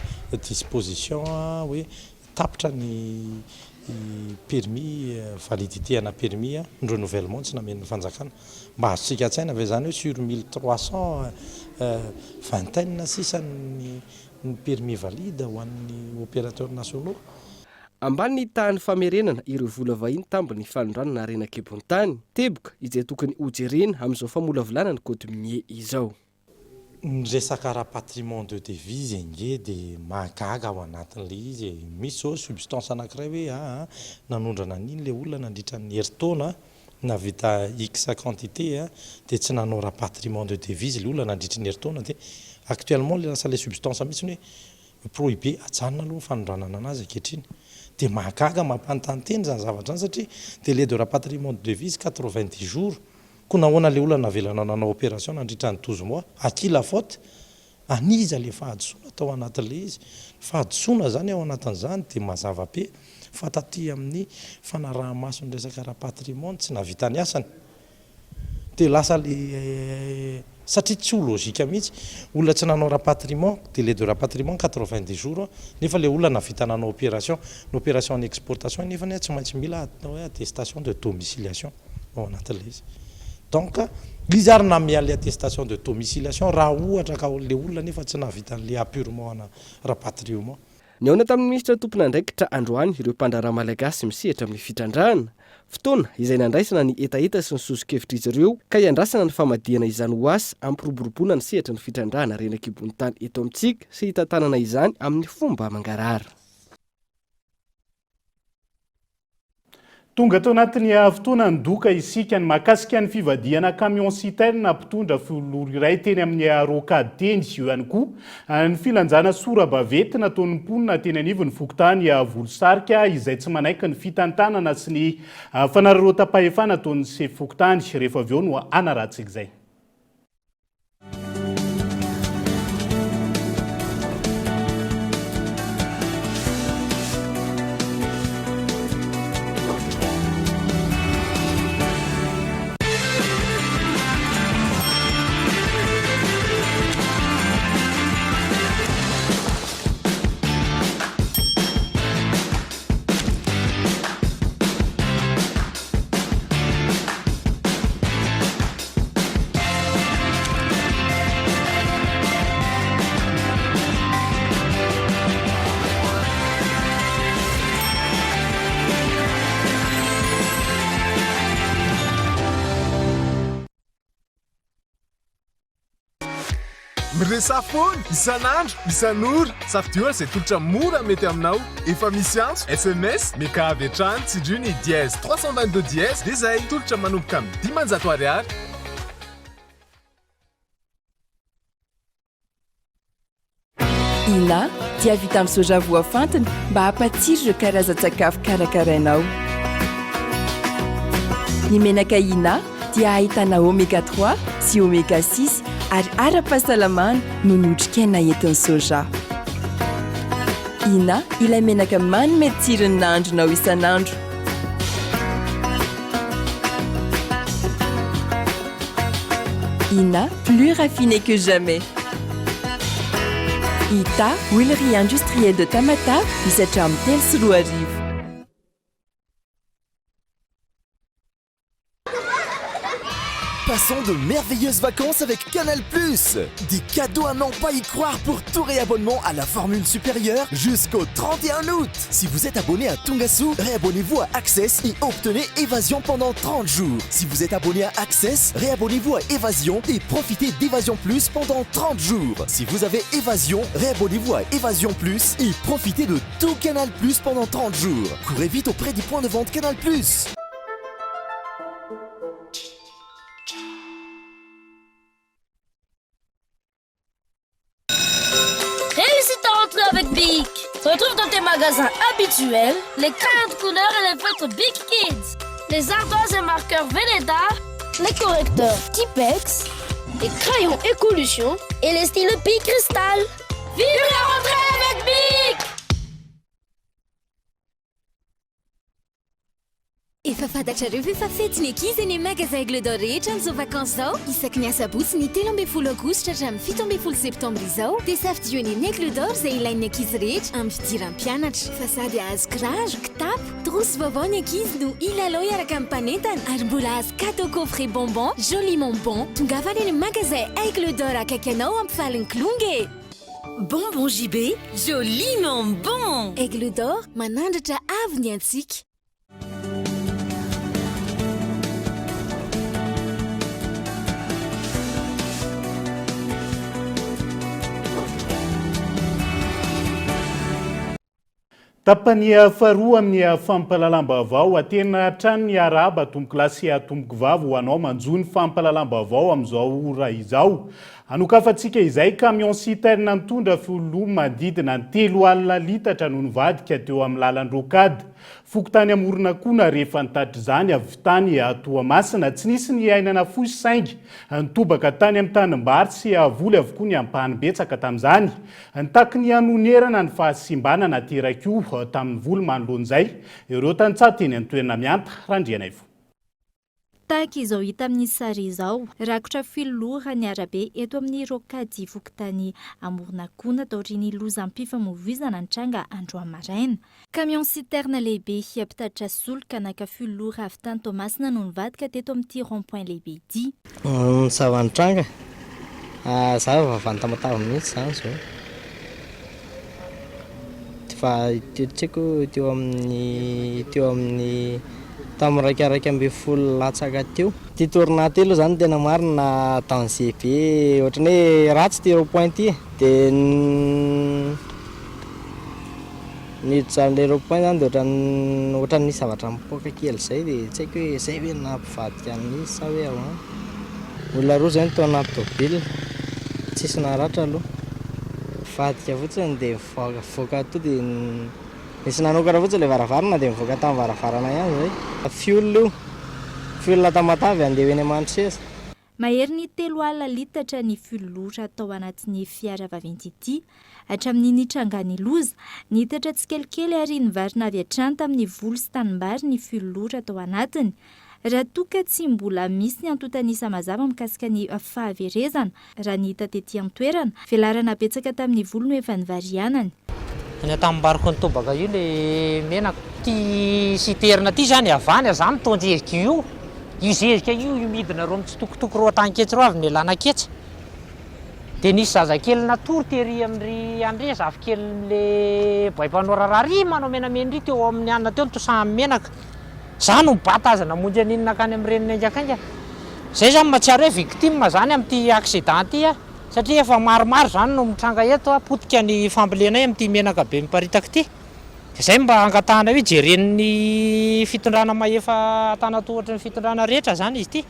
disposition hoe tapitra ny permis, validité ana permis, ny renouvellement tsy namen'ny fanjakana. Mba azontsika an-tsaina ve izany hoe sur 1300 vingtaine sisa ny permis valide ho an'ny opérateurs nationaux? Ambany ny tahan'ny famerenana ireo vola vahiny tambin'ny fanondranana harena an-kibon-tany. Teboka izay tokony hojerena amin'izao famolavolana ny code minier izao. Ny resaka rapatriement de devise ange dia mahagaga ao anatin'ilay izy e. Misy izao substance anankiray hoe aa nanondrana an'iny ilay olona nandritra ny herintaona, nahavita X quantité dia tsy nanao rapatriement de devise ilay olona nandritry ny herintaona dia actuellement ilay lasa ilay substance mihitsy hoe prohibé, ajanona aloha ny fanondranana anazy ankehitriny. Dia mahagaga, mampanontany tena izany zavatra izany satria délai de rapatriement de devise 90 jours. Koa nahoana le olona navelanao nanao opération nandritra ny 12 mois? À qui la faute? An'iza le fahadisoana tao anatin'le izy? Ny fahadisoana zany ao anatin'izany dia mazava be fa taty amin'ny fanaraha-maso ny resaka rapatriement tsy nahavita ny asany dia lasa le. Satria tsy ho logique mihitsy, olona tsy nanao rapatriement, délai de rapatriement 90 jours, nefa ilay olona nahavita nanao opération. Ny opération en exportation nefany tsy maintsy mila atao hoe attestation de domiciliation ao anatin'ilay izy. Donc izy ary nanome an'ilay attestation de domiciliation raha ohatra ka ilay olona nefa tsy nahavita an'ilay apurement ana rapatriement. Nihaona tamin'ny minisitra tompon'andraikitra androany ireo mpandraharaha malagasy misehatra amin'ny fitrandrahana. Fotoana izay nandraisana ny hetaheta sy ny soso-kevitr'izy ireo ka iandrasana ny famadihana izany ho asa hampiroboroboana ny sehatry ny fitrandrahana harena an-kibon'ny tany eto amintsika sy hitantanana izany amin'ny fomba mangarahara. Tonga tao anatin'ny fotoana ny doka isika ny mahakasika ny fivadihana camion citerne mpitondra filoha iray teny amin'ny rocade teny. Eo ihany koa ny filanjana sora-baventy nataon'ny mponina teny anivon'ny fokontany Volosarika izay tsy manaiky ny fitantanana sy ny fanararaotam-pahefana ataon'ny sefo fokontany. Rehefa avy eo no hanarahantsika izay. Miresaha foana, isan'andro, isan'ora. Safidio ary izay tolotra mora mety aminao. Efa misy antso, sms, Meka avy hatrany, tsindrio ny dièse 322 dièse dia izay. Tolotra manomboka amin'ny 500 ariary. Ina dia vita amin'ny soja voafantina mba hampatsiro ireo karazan-tsakafo karakarainao. Ny menaka Ina dia ahitana oméga 3 sy oméga 6 ary ara-pahasalamana noho ny otrikaina entin'ny soja. Ina ilay menaka manome tsiro ny nahandronao isan'andro. Ina, plus raffiné que jamais. Ita, huilerie industrielle de Tamatave, misy hatramin'ny 2003. Passons de merveilleuses vacances avec Canal+. Des cadeaux à n'en pas y croire pour tout réabonnement à la formule supérieure jusqu'au 31 août. Si vous êtes abonné à Tungasu, réabonnez-vous à Access et obtenez Évasion pendant 30 jours. Si vous êtes abonné à Access, réabonnez-vous à Évasion et profitez d'Évasion Plus pendant 30 jours. Si vous avez Évasion, réabonnez-vous à Évasion Plus et profitez de tout Canal Plus pendant 30 jours. Courez vite auprès des points de vente Canal Plus. Réussis ta rentrée avec Bic Retrouve dans tes magasins habituels les crayons de couleur et les feutres Bic Kids, les ardoises et marqueurs Velleda, les correcteurs Tipex, les crayons Écolution et les stylos Bic Cristal. Vive la rentrée avec Bic Efa fantatrareo ve fa fety ny ankizy eny amin'ny magasin Aigle d'Or rehetra amin'izao vacances izao? Isaky ny asabotsy ny 13 aogositra hatramin'ny 17 septambra izao dia safidio eny amin'ny Aigle d'Or izay ilain'ny ankizy rehetra amin'ny fidiram-pianatra. Fa sady hahazo kiraro, kitapo, trousse vaovao ny ankizy no hilalao hiaraka amin'ny mpanentana ary mbola hahazo cadeau coffret bonbon joliment bon. Tongava any amin'ny magasin Aigle d'Or akaiky anao hampifaly ny kilonga e! Bonbon JB, joliment bon! Aigle d'Or, manandratra avo ny antsika. Tapany faharoa amin'ny fampahalalam-baovao. Atena hatrany ny arahaba tompokolahy sy tompokovavy ho anao manjo ny fampahalalam-baovao amin'izao ora izao. Hanokafantsika izay camion citerne nitondra fioloha manodidina ny 30 litatra no nivadika teo amin'ny lalan-dRocade. Fokontany Amoronakona rehefa nitatitra izany avy tany Toamasina. Tsy nisy ny aina nafoy saingy nitobaka tany amin'ny tanimbary sy voly avokoa ny ampahany betsaka tamin'izany. Nitaky ny hanonerana ny fahasimbana naterak'io tamin'ny voly manoloana izay ireo tantsaha teny an-toerana Mianta Randrianaivo. Tahaka izao hita amin'ny sary izao, rakotra filora ny arabe eto amin'ny Rocade fokontany Amoronakona taorian'ny lozam-pifamoivoizana nitranga androany maraina. Camion citerne lehibe mpitatitra solika naka filora avy tany Toamasina no nivadika teto amin'ity rond point lehibe ity. Ny zava-nitranga, za efa avy any Tamatave mihitsy zany zao. Fa teo tsy haiko teo amin'ny teo amin'ny tamin'ny iraika 11 latsaka teo. Ity tournant ity aloha zany tena marina danger be ohatran'ny hoe ratsy ity rond point ity e. Dia niditra an'ilay rond point zany dia ohatran'ny ohatran'ny nisy zavatra nipoaka kely zay dia tsy haiko hoe zay ve no nampivadika an'izy sa hoe ahoana. Olona roa zay no tao anaty tôbila, tsisy naratra aloha. Nivadika fotsiny dia nivoaka nivoaka to dia nisy nanokatra fotsiny ilay varavarana dia nivoaka tamin'ny varavarana ihany zay. Fioul io, fioul Tamatave andeha ho eny Mandroseza. Maherin'ny 30 litatra ny filora tao anatin'ny fiara vaventy ity hatramin'ny nitrangan'ny loza. Niitatra tsikelikely ary nivarina avy hatrany tamin'ny voly sy tanimbary ny filora tao anatiny. Raha toa ka tsy mbola misy ny antontan'isa mazava mikasika ny fahaverezana, raha ny hita tety an-toerana, velarana betsaka tamin'ny voly no efa nivarianany. Any an-tanimbariko nitobaka io le menaka. Ty citerne ty zany avy any za mitondra zezika io, io zezika io io midina reo mitsitokotoko reo an-taniketsa reo avy nialana ketsa. De nisy zazakely natory tery amin-dry André zafikelin'le boay mpanao raharaha ry manao menamena ry teo amin'ny anona teo nitosahany menaka. Za no nibata azy namonjy an'iny nankany amin'ny reniny haingakaingana. Zay zany mahatsiaro hoe victime zany amin'ity accident ity aho satria efa maromaro zany no mitranga eto a, potika ny fambolenay amin'ity menaka be miparitaka ity. Dia zay mba angatahana hoe jeren'ny fitondrana mahefa antanantohatry ny fitondrana rehetra zany izy ity.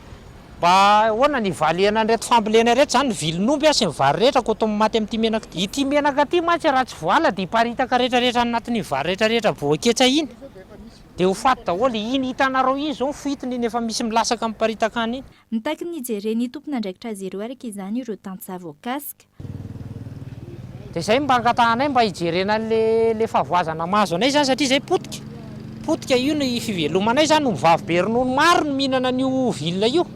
Mba ahoana ny hivaliana an'ireto fambolena ireto zany, ny vilin'omby sy ny vary rehetra koa maty amin'ity menaka ity. Ity menaka ity mantsy raha tsy voala dia hiparitaka rehetrarehetra any anatin'iny vary rehetrarehetra voaketsa iny. Dia ho faty daholo. Iny hitanareo iny izao ny foitiny iny efa misy milatsaka miparitaka any iny. Mitaky ny hijeren'ny tompon'andraikitra azy ireo araka izany ireo tantsaha voakasika. Dia izay mba angatahanay mba hijerena an'le le fahavoazana mahazo anay izany satria izay potika. Potika io ny fivelomanay izany, ombivavy be ronono maro no mihinana an'io ville io.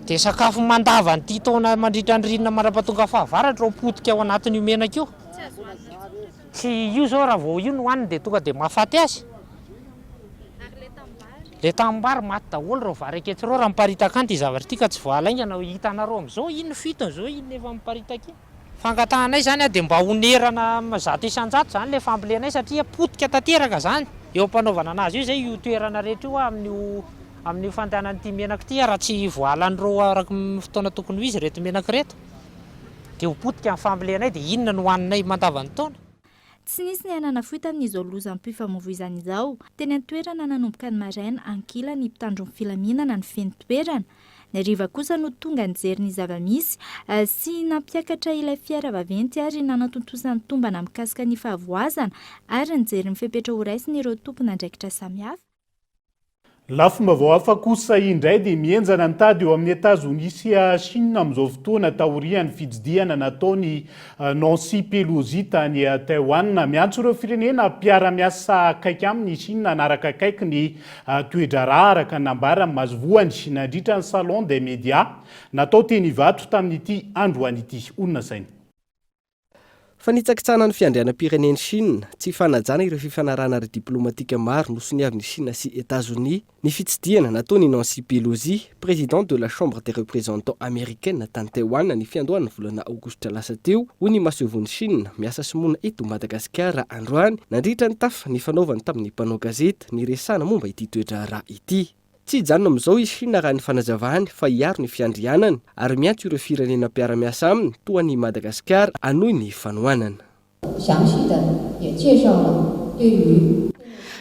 Dia sakafo mandavan'ity taona mandritra ny ririnina mandra-pahatonga fahavaratra ireo potika ao anatin'io menaka io. Tsy io zao raha vao io no hohaniny dia tonga dia mahafaty azy. Le tanimbary maty daholo ireo vary aketsy ireo raha miparitaka any ity zavatra ity ka tsy voahalaingana ho hitanareo amin'izao iny fitony izao iny efa miparitaka iny. Fangatahanay izany dia mba honerana 100% izany ilay fambolenay satria potika tanteraka izany eo am-panaovana anazy io izay io toerana rehetra io amin'io amin'io fandehanan'ity menaka ity raha tsy voahalan'ireo araka ny fotoana tokony ho izy ireto menaka ireto. Dia ho potika ny fambolenay dia inona no hohaninay mandavantaona? Tsy nisy ny aina nafoy tamin'izao lozam-pifamoivoizana izao. Teny an-toerana nanomboka ny maraina ankilany ny mpitandro ny filaminana nifehy ny toerana. Ny hariva kosa no tonga nijery ny zava-misy sy nampiakatra ilay fiara vaventy ary nanatontosa ny tombana mikasika ny fahavoazana ary nijery ny fepetra horaisin'ireo tompon'andraikitra samihafa. Lafim-baovao hafa kosa indray dia mihenjana ny tady eo amin'i Etazonia sy Chine amin'izao fotoana taorian'ny fitsidihana nataon'i Nancy Pelosi tany Taiwan. Miantso ireo firenena mpiara-miasa akaiky aminy i Chine hanaraka akaiky ny toe-draharaha araka ny nambaran'ny masoivohony nandritra ny Salon des médias natao teny Ivato tamin'ity androany ity. Olona saina. Fanitsakitsahana ny fiandrianam-pirenen'i Shina, tsy fanajana ireo fifanarahana ara-diplaomatika maro nosoniavin'i Shina sy Etazonia, ny fitsidihana nataon'i Nancy Pelosi, présidente de la Chambre des représentants américaine tany Taiwan ny fiandohan'ny volana aogositra lasa teo, hoy ny masoivohon'i Shina miasa sy monina eto Madagasikara androany nandritra ny tafa nifanaovany tamin'ny mpanao gazety niresahana momba ity toe-draharaha ity. Tsy hijanona amin'izao i Shina raha ny fanazavany fa hiaro ny fiandrianany ary miantso ireo firenena mpiara-miasa aminy toa an'i Madagasikara hanohy ny fanohanana.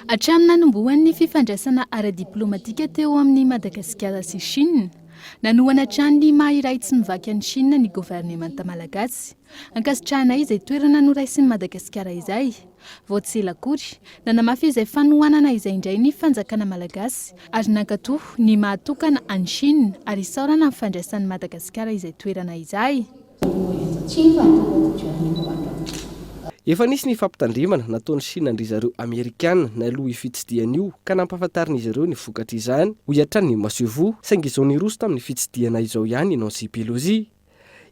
Hatramin'ny nanombohan'ny fifandraisana ara-diplaomatika teo amin'i Madagasikara sy Chine, nanohana hatrany ny maha iray tsy mivaky an'i Chine ny governemanta malagasy. Ankasitrahanay izay toerana noraisin'i Madagasikara izay. Vao tsy ela akory, nanamafy izay fanohanana izay indray ny fanjakana malagasy ary nankatò ny maha tokana an'i Chine ary isaorana ny fandraisan'i Madagasikara izay toerana izay. Efa nisy ny fampitandremana nataon'i Shina an-dry zareo Amerikana nialoha io fitsidihana io ka nampahafantarin'izy ireo ny vokatr'izany, hoy hatrany ny masoivoho, saingy izao niroso tamin'ny fitsidihana izao ihany i Nancy Pelosi.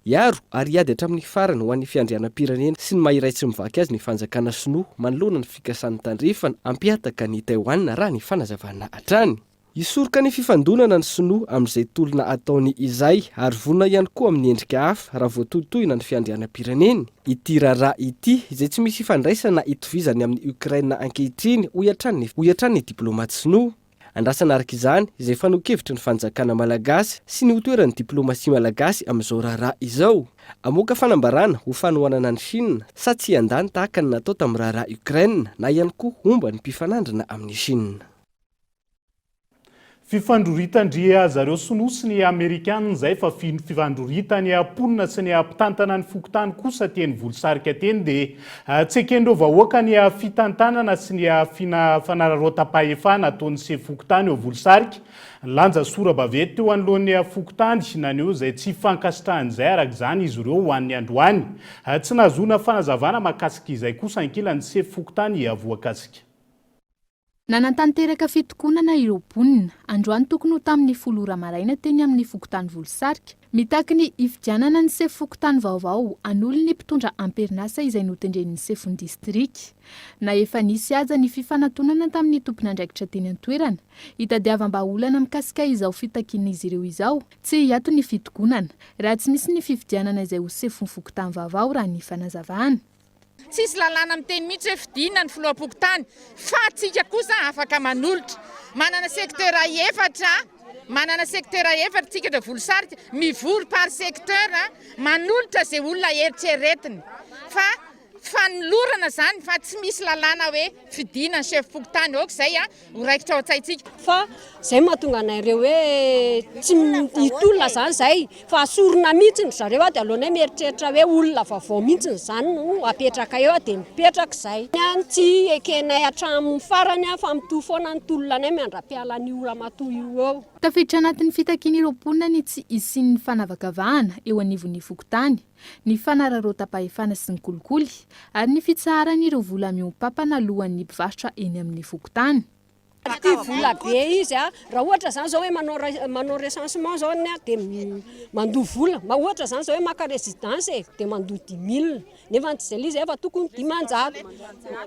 Hiaro ary hiady hatramin'ny farany ho an'ny fiandrianam-pirenena sy ny maha iray tsy mivaky azy ny fanjakana sinoa manoloana ny fikasan'ny tandrefana hampihataka an'i Taiwan raha ny fanazavana hatrany. Hisoroka ny fifandonana ny sinoa amin'izay tolona ataony izay ary vonona ihany koa amin'ny endrika hafa raha voatohintohina ny fiandrianam-pireneny. Ity raharaha ity, izay tsy misy ifandraisana itovizany amin'i Ukraine ankehitriny, hoy hatrany hoy hatrany ny diplaomaty sinoa. Andrasana araka izany izay fanehoan-kevitry ny fanjakana malagasy sy ny ho toeran'ny diplaomasia malagasy amin'izao raharaha izao. Hamoaka fanambarana ho fanohanana an'i Chine sa tsy hiandany tahaka ny natao tamin'ny raharaha Ukraine na ihany koa homba ny mpifanandrina amin'i Chine. Fifandroritan-dry zareo sinoa sy ny amerikana izay fa fifandroritan'ny mponina sy ny mpitantana ny fokontany kosa teny Volosarika teny dia tsy eken'ireo vahoaka ny fitantanana sy ny fanararaotam-pahefana ataon'ny sefo fokontany eo Volosarika. Nilanja sora-baventy teo anoloan'ny fokontany naneho izay tsy fankasitrahany izay araka izany izy ireo ho an'ny androany. Tsy nahazoana fanazavana mahakasika izay kosa ankilany sefo fokontany voakasika. Nanatanteraka fitokonana ireo mponina, androany tokony ho tamin'ny folo ora maraina teny amin'ny fokontany Volosarika. Mitaky ny hifidianana ny sefo fokontany vaovao hanolo ny mpitondra am-perinasa izay notendren'ny sefon'ny distrika. Na efa nisy aza ny fifanatonana tamin'ny tompon'andraikitra teny an-toerana, hitadiavam-bahaolana mikasika izao fitakian'izy ireo izao, tsy hiato ny fitokonana, raha tsy misy ny fifidianana izay ho sefon'ny fokontany vaovao raha ny fanazavana. Tsisy lalàna miteny mihitsy hoe fidiana ny filoham-pokontany fa tsika kosa afaka manolotra. Manana secteur efatra, manana secteur efatra tsika eto Volosarika, mivory par secteur manolotra izay olona eritreretiny. Fa fanolorana izany fa tsy misy lalàna hoe fidiana ny chef fokontany, ok izay ho raikitra ao an-tsaintsika. Fa izay mahatonga anay ireo hoe tsy hitolona izany izay Fa asorina mihitsy ry zareo a, dia aleonay mieritreritra hoe olona vaovao mihitsy izany no apetraka eo dia mipetraka izay. Tsy ekenay hatramin'ny farany fa mitohy foana ny tolona anay mandra-piala an'io ramatoa io eo. Tafiditra anatin'ny fitakian'ireo mponina ny tsy hisian'ny fanavakavahana eo anivon'ny fokontany, ny fanararaotam-pahefana sy ny kolikoly ary ny fitsaharan'ireo vola mihoa-pampana alohan'ny mpivarotra eny amin'ny fokontany. Tia vola be izy a, raha ohatra zany zao hoe manao manao recensement zao ny dia mandoa vola, ohatra zany zao hoe maka résidence e dia mandoa dix mille nefa tsy zay le izy efa tokony 500,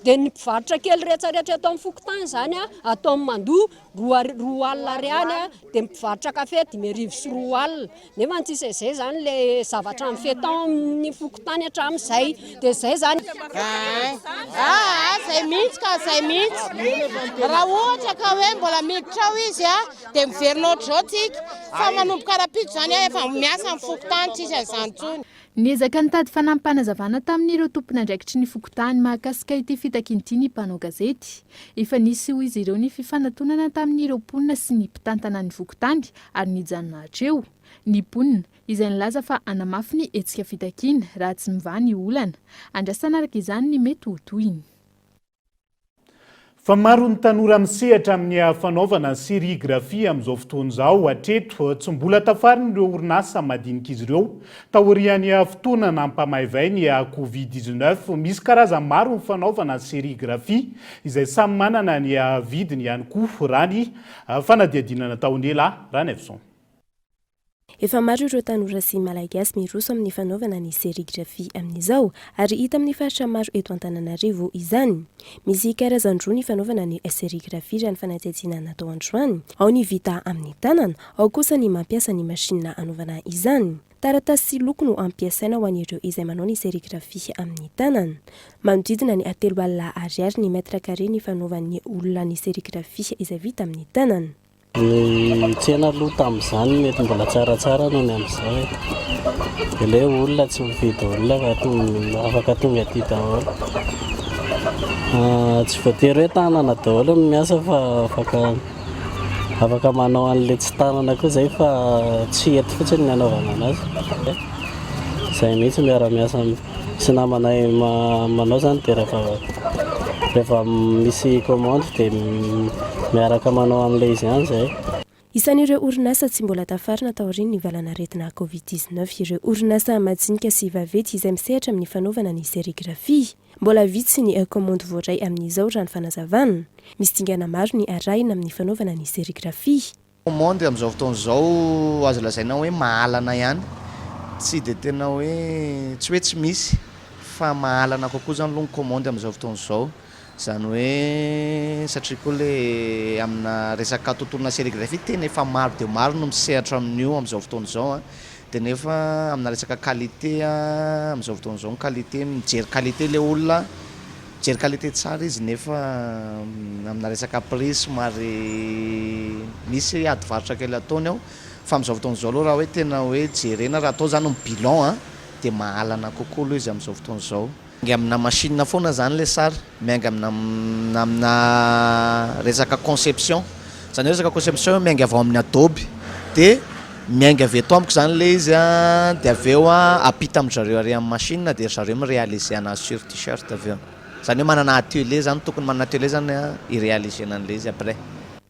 dia ny mpivarotra kely rehetra rehetra eto amin'ny fokontany zany a ataony mandoa roa roa alina ariary a, dia ny mpivarotra kafe 2250. Nefa tsy izay izay zany le zavatra mifehy tao amin'ny fokontany hatramin'izay dia izay zany. Aa zay mihitsy ka zay mihitsy. Raha ohatra ka hoe mbola miditra ao izy a dia miverina ohatr'izao tsika fa manomboka rahampitso zany a efa miasa ny fokontany tsisy an'izany intsony. Niezaka nitady fanampim-panazavana tamin'ireo tompon'andraikitry ny fokontany mahakasika ity fitakiana ity ny mpanao gazety. Efa nisy hoy izy ireo ny fifanatonana tamin'ireo mponina sy ny mpitantana ny fokontany ary nijanona hatreo ny mponina, izay nilaza fa hanamafy ny hetsika fitakiana raha tsy mivaha ny olana. Andrasana araka izany ny mety ho tohiny. Fa maro ny tanora misehatra amin'ny fanaovana serigraphie amin'izao fotoana izao. Hatreto, tsy mbola tafarin'ireo orinasa madinika izy ireo taorian'ny fotoana nampamaivay ny Covid 19. Misy karazany maro ny fanaovana serigraphie izay samy manana ny vidiny ihany koa raha ny Fanadihadiana nataon'i Ela Ranaivoson. Efa maro ireo tanora sy Malagasy miroso amin'ny fanaovana ny serigraphie amin'izao ary hita amin'ny faritra maro eto Antananarivo izany. Misy karazany roa ny fanaovana ny serigraphie raha ny fanadihadiana natao androany. Ao ny vita amin'ny tanana, ao kosa ny mampiasa ny machine hanaovana izany. Taratasy sy loko no ampiasaina ho an'ireo izay manao ny serigraphie amin'ny tanana. Manodidina ny 30 ariary ny mètre carré ny fanaovan'ny olona ny serigraphie izay vita amin'ny tanana. Ny tsena aloha tamin'izany mety mbola tsaratsara noho ny amin'izao e. Ilay hoe olona tsy mifidy olona fa afaka tonga aty daholo. Tsy voatery hoe tanana daholo no miasa fa afaka Afaka manao an'ilay tsy tanana koa izay fa tsy eto fotsiny ny anaovana anazy. Izay mihitsy miara-miasa sy namanay manao izany dia rehefa rehefa misy commande dia miaraka manao an'ilay izy ihany izay. Isan'ireo orinasa tsy mbola tafarina taorian'ny valanaretina Covid 19 ireo orinasa majinika sy vaventy izay misehatra amin'ny fanaovana ny serigrafia. Mbola vitsy ny kaomandy voaray amin'izao raha ny fanazavana. Misy dingana maro ny arahina amin'ny fanaovana ny serigrafia. Kaomandy amin'izao fotoana izao azo lazaina hoe mahalana ihany, tsy dia tena hoe, tsy hoe tsy misy fa mahalana kokoa izany aloha ny kaomandy amin'izao fotoana izao. Izany hoe satria koa le amina resaka tontolona serigraphie tena efa maro dia maro no misehatra amin'io amin'izao fotoana izao an, dia nefa amina resaka qualité an, amin'izao fotoana izao ny qualité, mijery qualité le olona, mijery qualité tsara izy nefa amina resaka prix somary misy ady varotra kely ataony ao, fa amin'izao fotoana izao aloha raha hoe tena hoe jerena raha atao izany ny bilan an, dia mahalana kokoa aloha izy amin'izao fotoana izao. Miainga amina machine foana zany le sary, miainga amina amina resaka conception, zany hoe resaka conception miainga avy ao amin'ny adobe de miainga avy eto amiko zany le izy an de avy eo an ampita amin-dry zareo ary amin'ny machine de ry zareo mi-realiser anazy sur t-shirt avy eo, zany hoe manana atelier zany, tokony manana atelier zany an hi-realiser-na an'le izy après.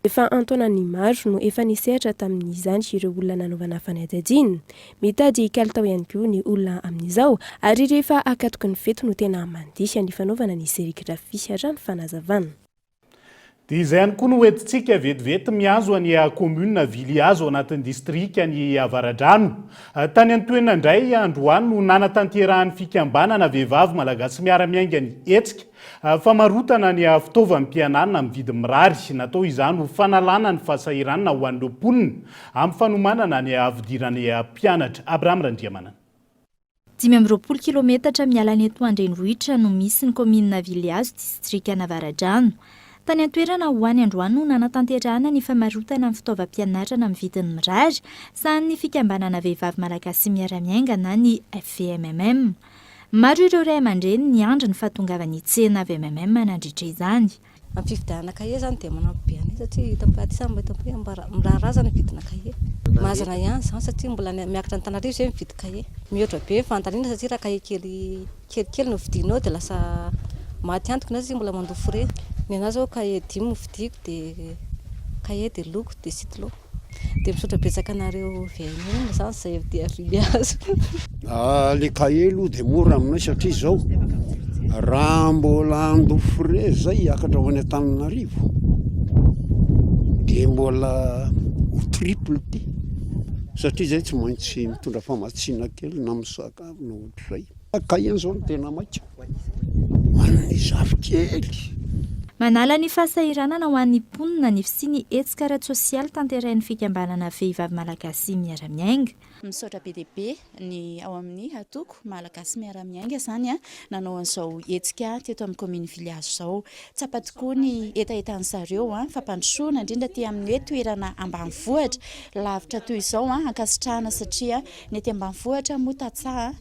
Efa an-taonany maro no efa nisehatra tamin'izany ireo olona nanaovana fanadihadiana. Mitady kalitao ihany koa ny olona amin'izao ary rehefa akatoky ny fety no tena mandihy ny fanaovana ny serigrafia, raha ny fanazavana. Dia izay ihany koa no hoentintsika vetivety mihazo an'i commune Vilihazo anatin'ny distrikan'i Avaradrano. Tany an-toerana indray androany no nanatanterahan'ny fikambanana vehivavy malagasy miara-miainga ny hetsika Famarotana ny fitaovam-pianarana amin'ny vidiny mirary. Natao izany ho fanalana ny fahasahiranana ho an'ireo mponina amin'ny fanomanana ny fidiran'ny mpianatra. Abraham Randriamanana. 25 kilometatra miala ny eto an-drenivohitra no misy ny kaominina Vilihazo, distrikan'Avaradrano. Tany an-toerana ho any androany no nanatanterahana ny famarotana ny fitaovam-pianarana amin'ny vidiny mirary, sahanin'ny fikambanana Vehivavy Malagasy Miara-Miainga na ny FVMMM. Maro ireo ray aman-dreny niandry ny fahatongavan'ny tsena VMMM nandritra izany. Amin'ny fividianana kahie izany dia manampy be anay satria hitako aty samy mba hitako hoe miraharaha izany ny vidina kahie. Mazana ihany izany satria mbola miakatra Antananarivo izay mividy kahie. Mihoatra be ny fanontaniana satria raha kahie kely kelikely no vidianao dia lasa maty antoka ianao satria mbola mandoa frais. Ny anah izao kahie dimy no vidiako dia kahie dia loko dia stylo. Dia misaotra betsaka anareo VMM zany zay avy dia avy azo. Ah, le cahier aloha dia mora aminay satria izao raha mbola handoa frais zay hiakatra ho any Antananarivo dia mbola ho triple ty satria zay tsy maintsy mitondra famatsiana kely na misakafo na ohatr'izay. Cahier zao no tena maika. An'ny zafikely. Manala ny fahasahiranana ho an'ny mponina ny fisian'ny hetsika ara-tsosialy tanterahin'ny fikambanana Vehivavy Malagasy Miara-Miainga. Misaotra be dia be ny ao amin'ny antoko Malagasy Miara-Miainga izany nanao an'izao hetsika teto amin'ny kaominina Vilihazo izao. Tsapa tokoa ny hetahetan'ny zareo fampandrosoana, indrindra aty amin'ny hoe toerana ambanivohitra lavitra toy izao. Ankasitrahana satria ny aty ambanivohitra moa tantsaha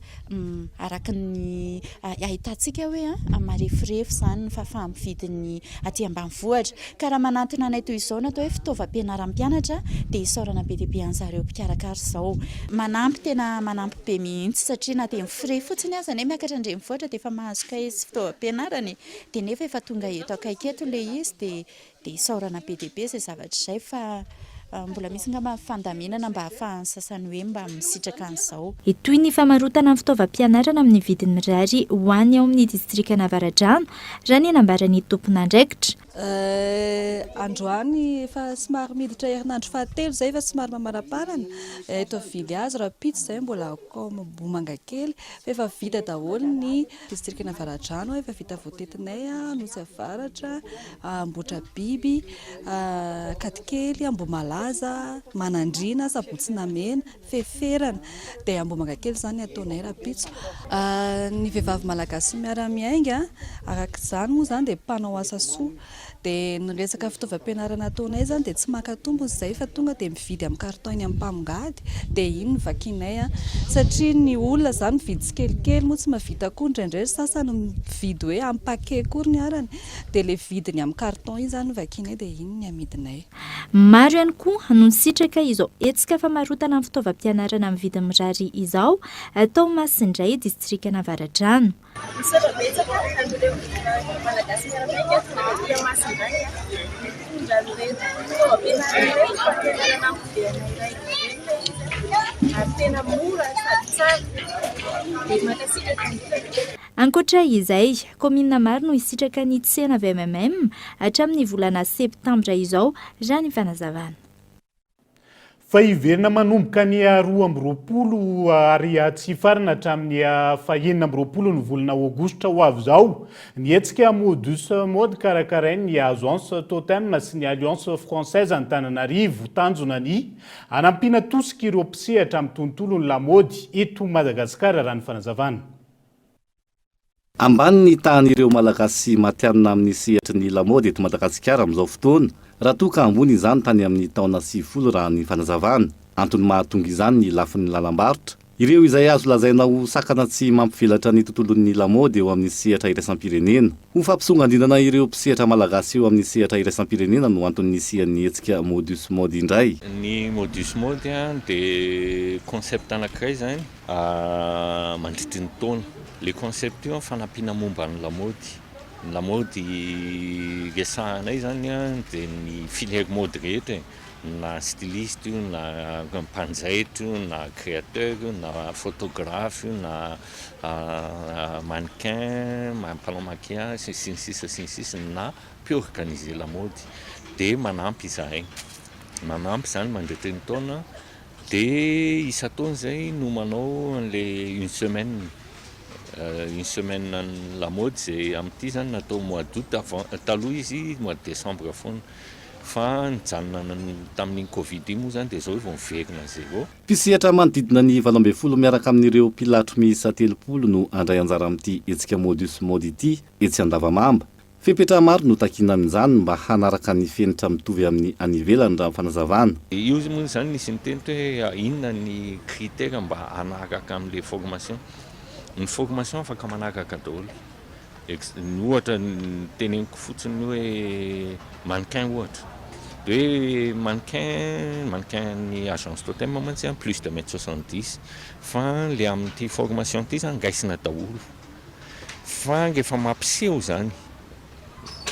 Araka ny ahitantsika hoe mareforefo izany ny fahafaha-mividin'ny aty ambanivohitra. Ka raha manantona anay toy izao ny atao hoe fitaovam-pianaran'ny mpianatra dia isaorana be dia be an'zareo mpikarakara izao. Manampy tena manampy be mihitsy satria na dia ny frais fotsiny aza anie miakatra an-drenivohitra dia efa mahazo kahie sy fitaovam-pianarana e! Dia nefa efa tonga eto akaiky eto ilay izy dia Dia isaorana be dia be izay zavatra izay fa mbola misy angamba ny fandaminana mba hahafahan'ny sasany hoe mba misitraka an'izao. Hitohy ny famarotana ny fitaovam-pianarana amin'ny vidiny mirary ho an'ny ao amin'ny distrikan'Avaradrano, raha ny nambaran'ny tompon'andraikitra. Androany efa somary miditra herinandro fahatelo izay efa somary mamaraparana eto Vilihazo, rahampitso izay mbola ao Ambohimangakely fa efa vita daholo ny distrikan'Avaradrano, efa vita voatetinay Anosy Avaratra, Ambohitrabiby, Ankadikely, Ambohimalaza, Manandriana, Sabotsy Namehana, Feferana. Dia Ambohimangakely izany ny ataonay rahampitso. Ny vehivavy malagasy miara-miainga, araka izany moa izany dia mpanao asa soa. Dia ny resaka fitaovam-pianarana ataonay izany dia tsy maka tombony izahay fa tonga dia mividy amin'ny carton eny amin'ny mpamongady dia iny no vakianay satria ny olona izany mividy tsikelikely moa tsy mahavita koa indraindray ry sasany mividy hoe amin'ny paquet koa ny arany. Dia ilay vidiny amin'ny carton iny izany no vakianay dia iny ny amidinay. Maro ihany koa no nisitraka izao hetsika famarotana ny fitaovam-pianarana amin'ny vidiny mirary izao tao Masindray, distrikan'Avaradrano. Misaotra betsaka an'ireo Malagasy miara-miainga tonga taty Masindray nitondra an'ireto fitaovam-pianarana ireto fa tena nanampy be anay ray aman-dreny ilay izy ary tena mora sady tsara dia mankasitraka indrindra. Ankoatra izay, kaominina maro no hisitraka ny tsena VMMM hatramin'ny volana septambra izao, raha ny fanazavana. Fa hiverina manomboka ny 22 ary tsy hifarana hatramin'ny faha-26 ny volana aogositra ho avy izao ny hetsika Modus Mode karakarain'ny Agence Totem sy ny Alliance Française Antananarivo. Tanjona ny hanampiana tosika ireo mpisehatra amin'ny tontolon'ny lamaody eto Madagasikara raha ny fanazavana. Ambany ny tahan'ireo Malagasy matihanina amin'ny sehatry ny lamaody eto Madagasikara amin'izao fotoana, raha toa ka ambony izany tany amin'ny taona 90 raha ny fanazavana. Antony mahatonga izany ny lafiny lalam-barotra, ireo izay azo lazaina ho sakana tsy mampivelatra ny tontolon'ny lamaody eo amin'ny sehatra iraisam-pirenena. Ho fampisongandinana ireo mpisehatra malagasy eo amin'ny sehatra iraisam-pirenena no antony nisian'ny hetsika Modus Mode indray. Ny Modus Mode dia concept anankiray izany mandritry ny taona. Ilay concept io fanampiana momba ny lamaody. Ny lamaody resahanay izany dia ny filière mode rehetra e, na styliste io na mpanjaitra io na créateur io na photographe io na mannequin, mpanao maquillage sy ny sisa sy ny sisa na mpi-organiser lamaody dia manampy izahay. Manampy izany mandritry ny taona. Dia isan-taona izay no manao an'ilay une semaine, une semaine an'ny lamaody izay amin'ity izany natao mois d'août avant, taloha izy mois de décembre foana fa nijanona tamin'iny covid iny moa izany dia izao vao miverina zéro. Mpisehatra manodidina ny 18 miaraka amin'ireo mpilatro miisa 30 no handray anjara amin'ity hetsika Modus Mode ity etsy Andavamamba. Fepetra maro no takiana amin'izany mba hanaraka ny fenitra mitovy amin'ny any ivelany raha ny fanazavana. Io moa izany nisy niteny hoe inona ny critère mba hanaraka amin'ilay formation. Ny formation afaka manaraka daholo. Ex, ny ohatra teneniko fotsiny hoe mannequin ohatra. Dia hoe mannequin, mannequin ny agence Totem mantsy an plus de mètre 70 fa ilay amin'ity formation ity izany raisina daholo. Fa rehefa mampiseho izany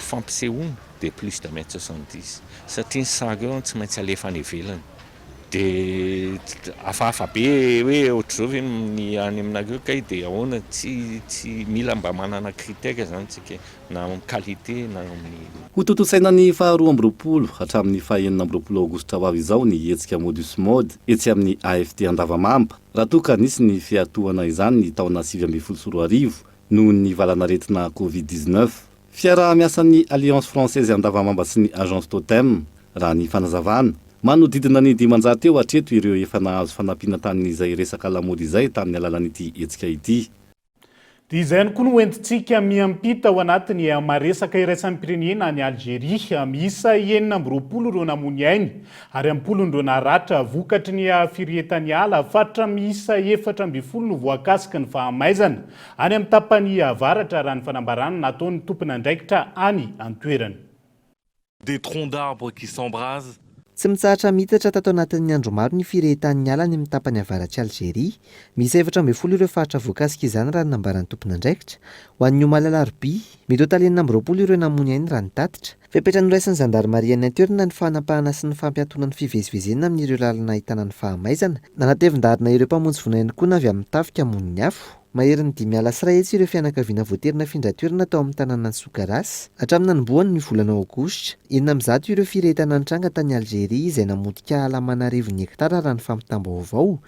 fampisehoana dia plus de mètre 70 satria ny sary eo tsy maintsy alefa any ivelany. Dia hafahafa be hoe ohatr'izao ve ny any aminareo kay dia ahoana tsy tsy mila mba manana critère izany tsika e, na amin'ny qualité na amin'ny. Hotontosaina ny faha 22 hatramin'ny faha 26 aogositra ho avy izao ny hetsika Modus Mode etsy amin'ny AFT Andavamamba. Raha toa ka nisy ny fiatohana izany ny taona 2019 noho ny valanaretina Covid 19. Fiaraha-miasan'ny Alliance Française Andavamamba sy ny Agence Totem, raha ny fanazavana. Manodidina ny 500 eo hatreto ireo efa nahazo fanampiana tamin'izay resaka lamaody izay tamin'ny alalan'ity hetsika ity. Dia izay ihany koa no hoentintsika miampita ao anatin'ny maresaka iraisam-pirenena any Algeria. Miisa 26 ireo namoy ny ainy ary am-polony ireo naratra vokatry ny firehetan'ny ala. Faritra miisa 14 no voakasiky ny fahamaizana any amin'ny tapany avaratra raha ny fanambarana nataon'ny tompon'andraikitra any an-toerana. Des troncs d'arbres qui s'embrasent. Tsy mitsahatra miitatra tato anatin'ny andro maro ny firehetan'ny ala any amin'ny tapany avaratr'i Alzeria. Miisa 14 ireo faritra voakasika izany raha ny nambaran'ny tompon'andraikitra. Ho an'ny omaly alarobia, mitotaly 26 ireo namoy ny ainy raha ny tatitra. Fepetra noraisin'ny zandarimaria any an-toerana ny fanapahana sy ny fampiatoana ny fivezivezena amin'ireo lalana ahitana ny fahamaizana. Nanatevin-daharana ireo mpamonjy voina ihany koa na avy amin'ny tafika hamono ny afo. Maherin'ny 105 ireo fianakaviana voatery nafindra toerana tao amin'ny tanànan'i Sougaras, hatramin'ny nanombohany ny volana Aogositra. 106 ireo firehetana nitranga tany Alzeria izay namotika ala aman'arivony hektara raha ny fampitam-baovao.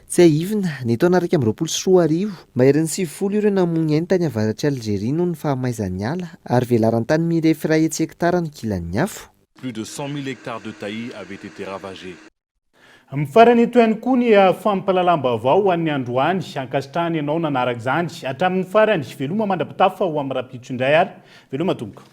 Tsiahivina, ny taona 2021, maherin'ny 90 ireo namoy ny ainy tany avaratr'i Alzeria noho ny fahamaizan'ny ala, ary velaran-tany mirefy 100 hektara no kilan'ny afo. Plus de 100 000 hectares de taillis avaient été ravagés. Mifarana eto ihany koa ny fampahalalam-baovao ho an'ny androany. Ankasitrahana ianao nanaraka izany hatramin'ny farany. Veloma mandra-pitafa ho amin'ny rahampitso indray ary veloma tompoko.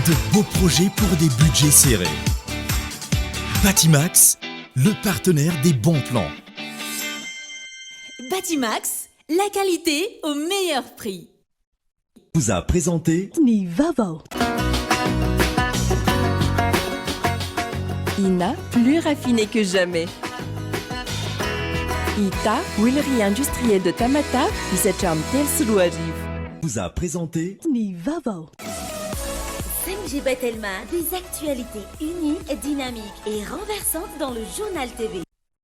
De beaux projets pour des budgets serrés. Batimax, le partenaire des bons plans. Batimax, la qualité au meilleur prix. Vous a présenté Ny vaovao. Ina, plus raffiné que jamais. Ita, huilerie industrielle de Tamatave, hisatra amin'ny 2003. Vous a présenté Ny vaovao. 5G Batelma, des actualités uniques, dynamiques et renversantes dans le journal TV.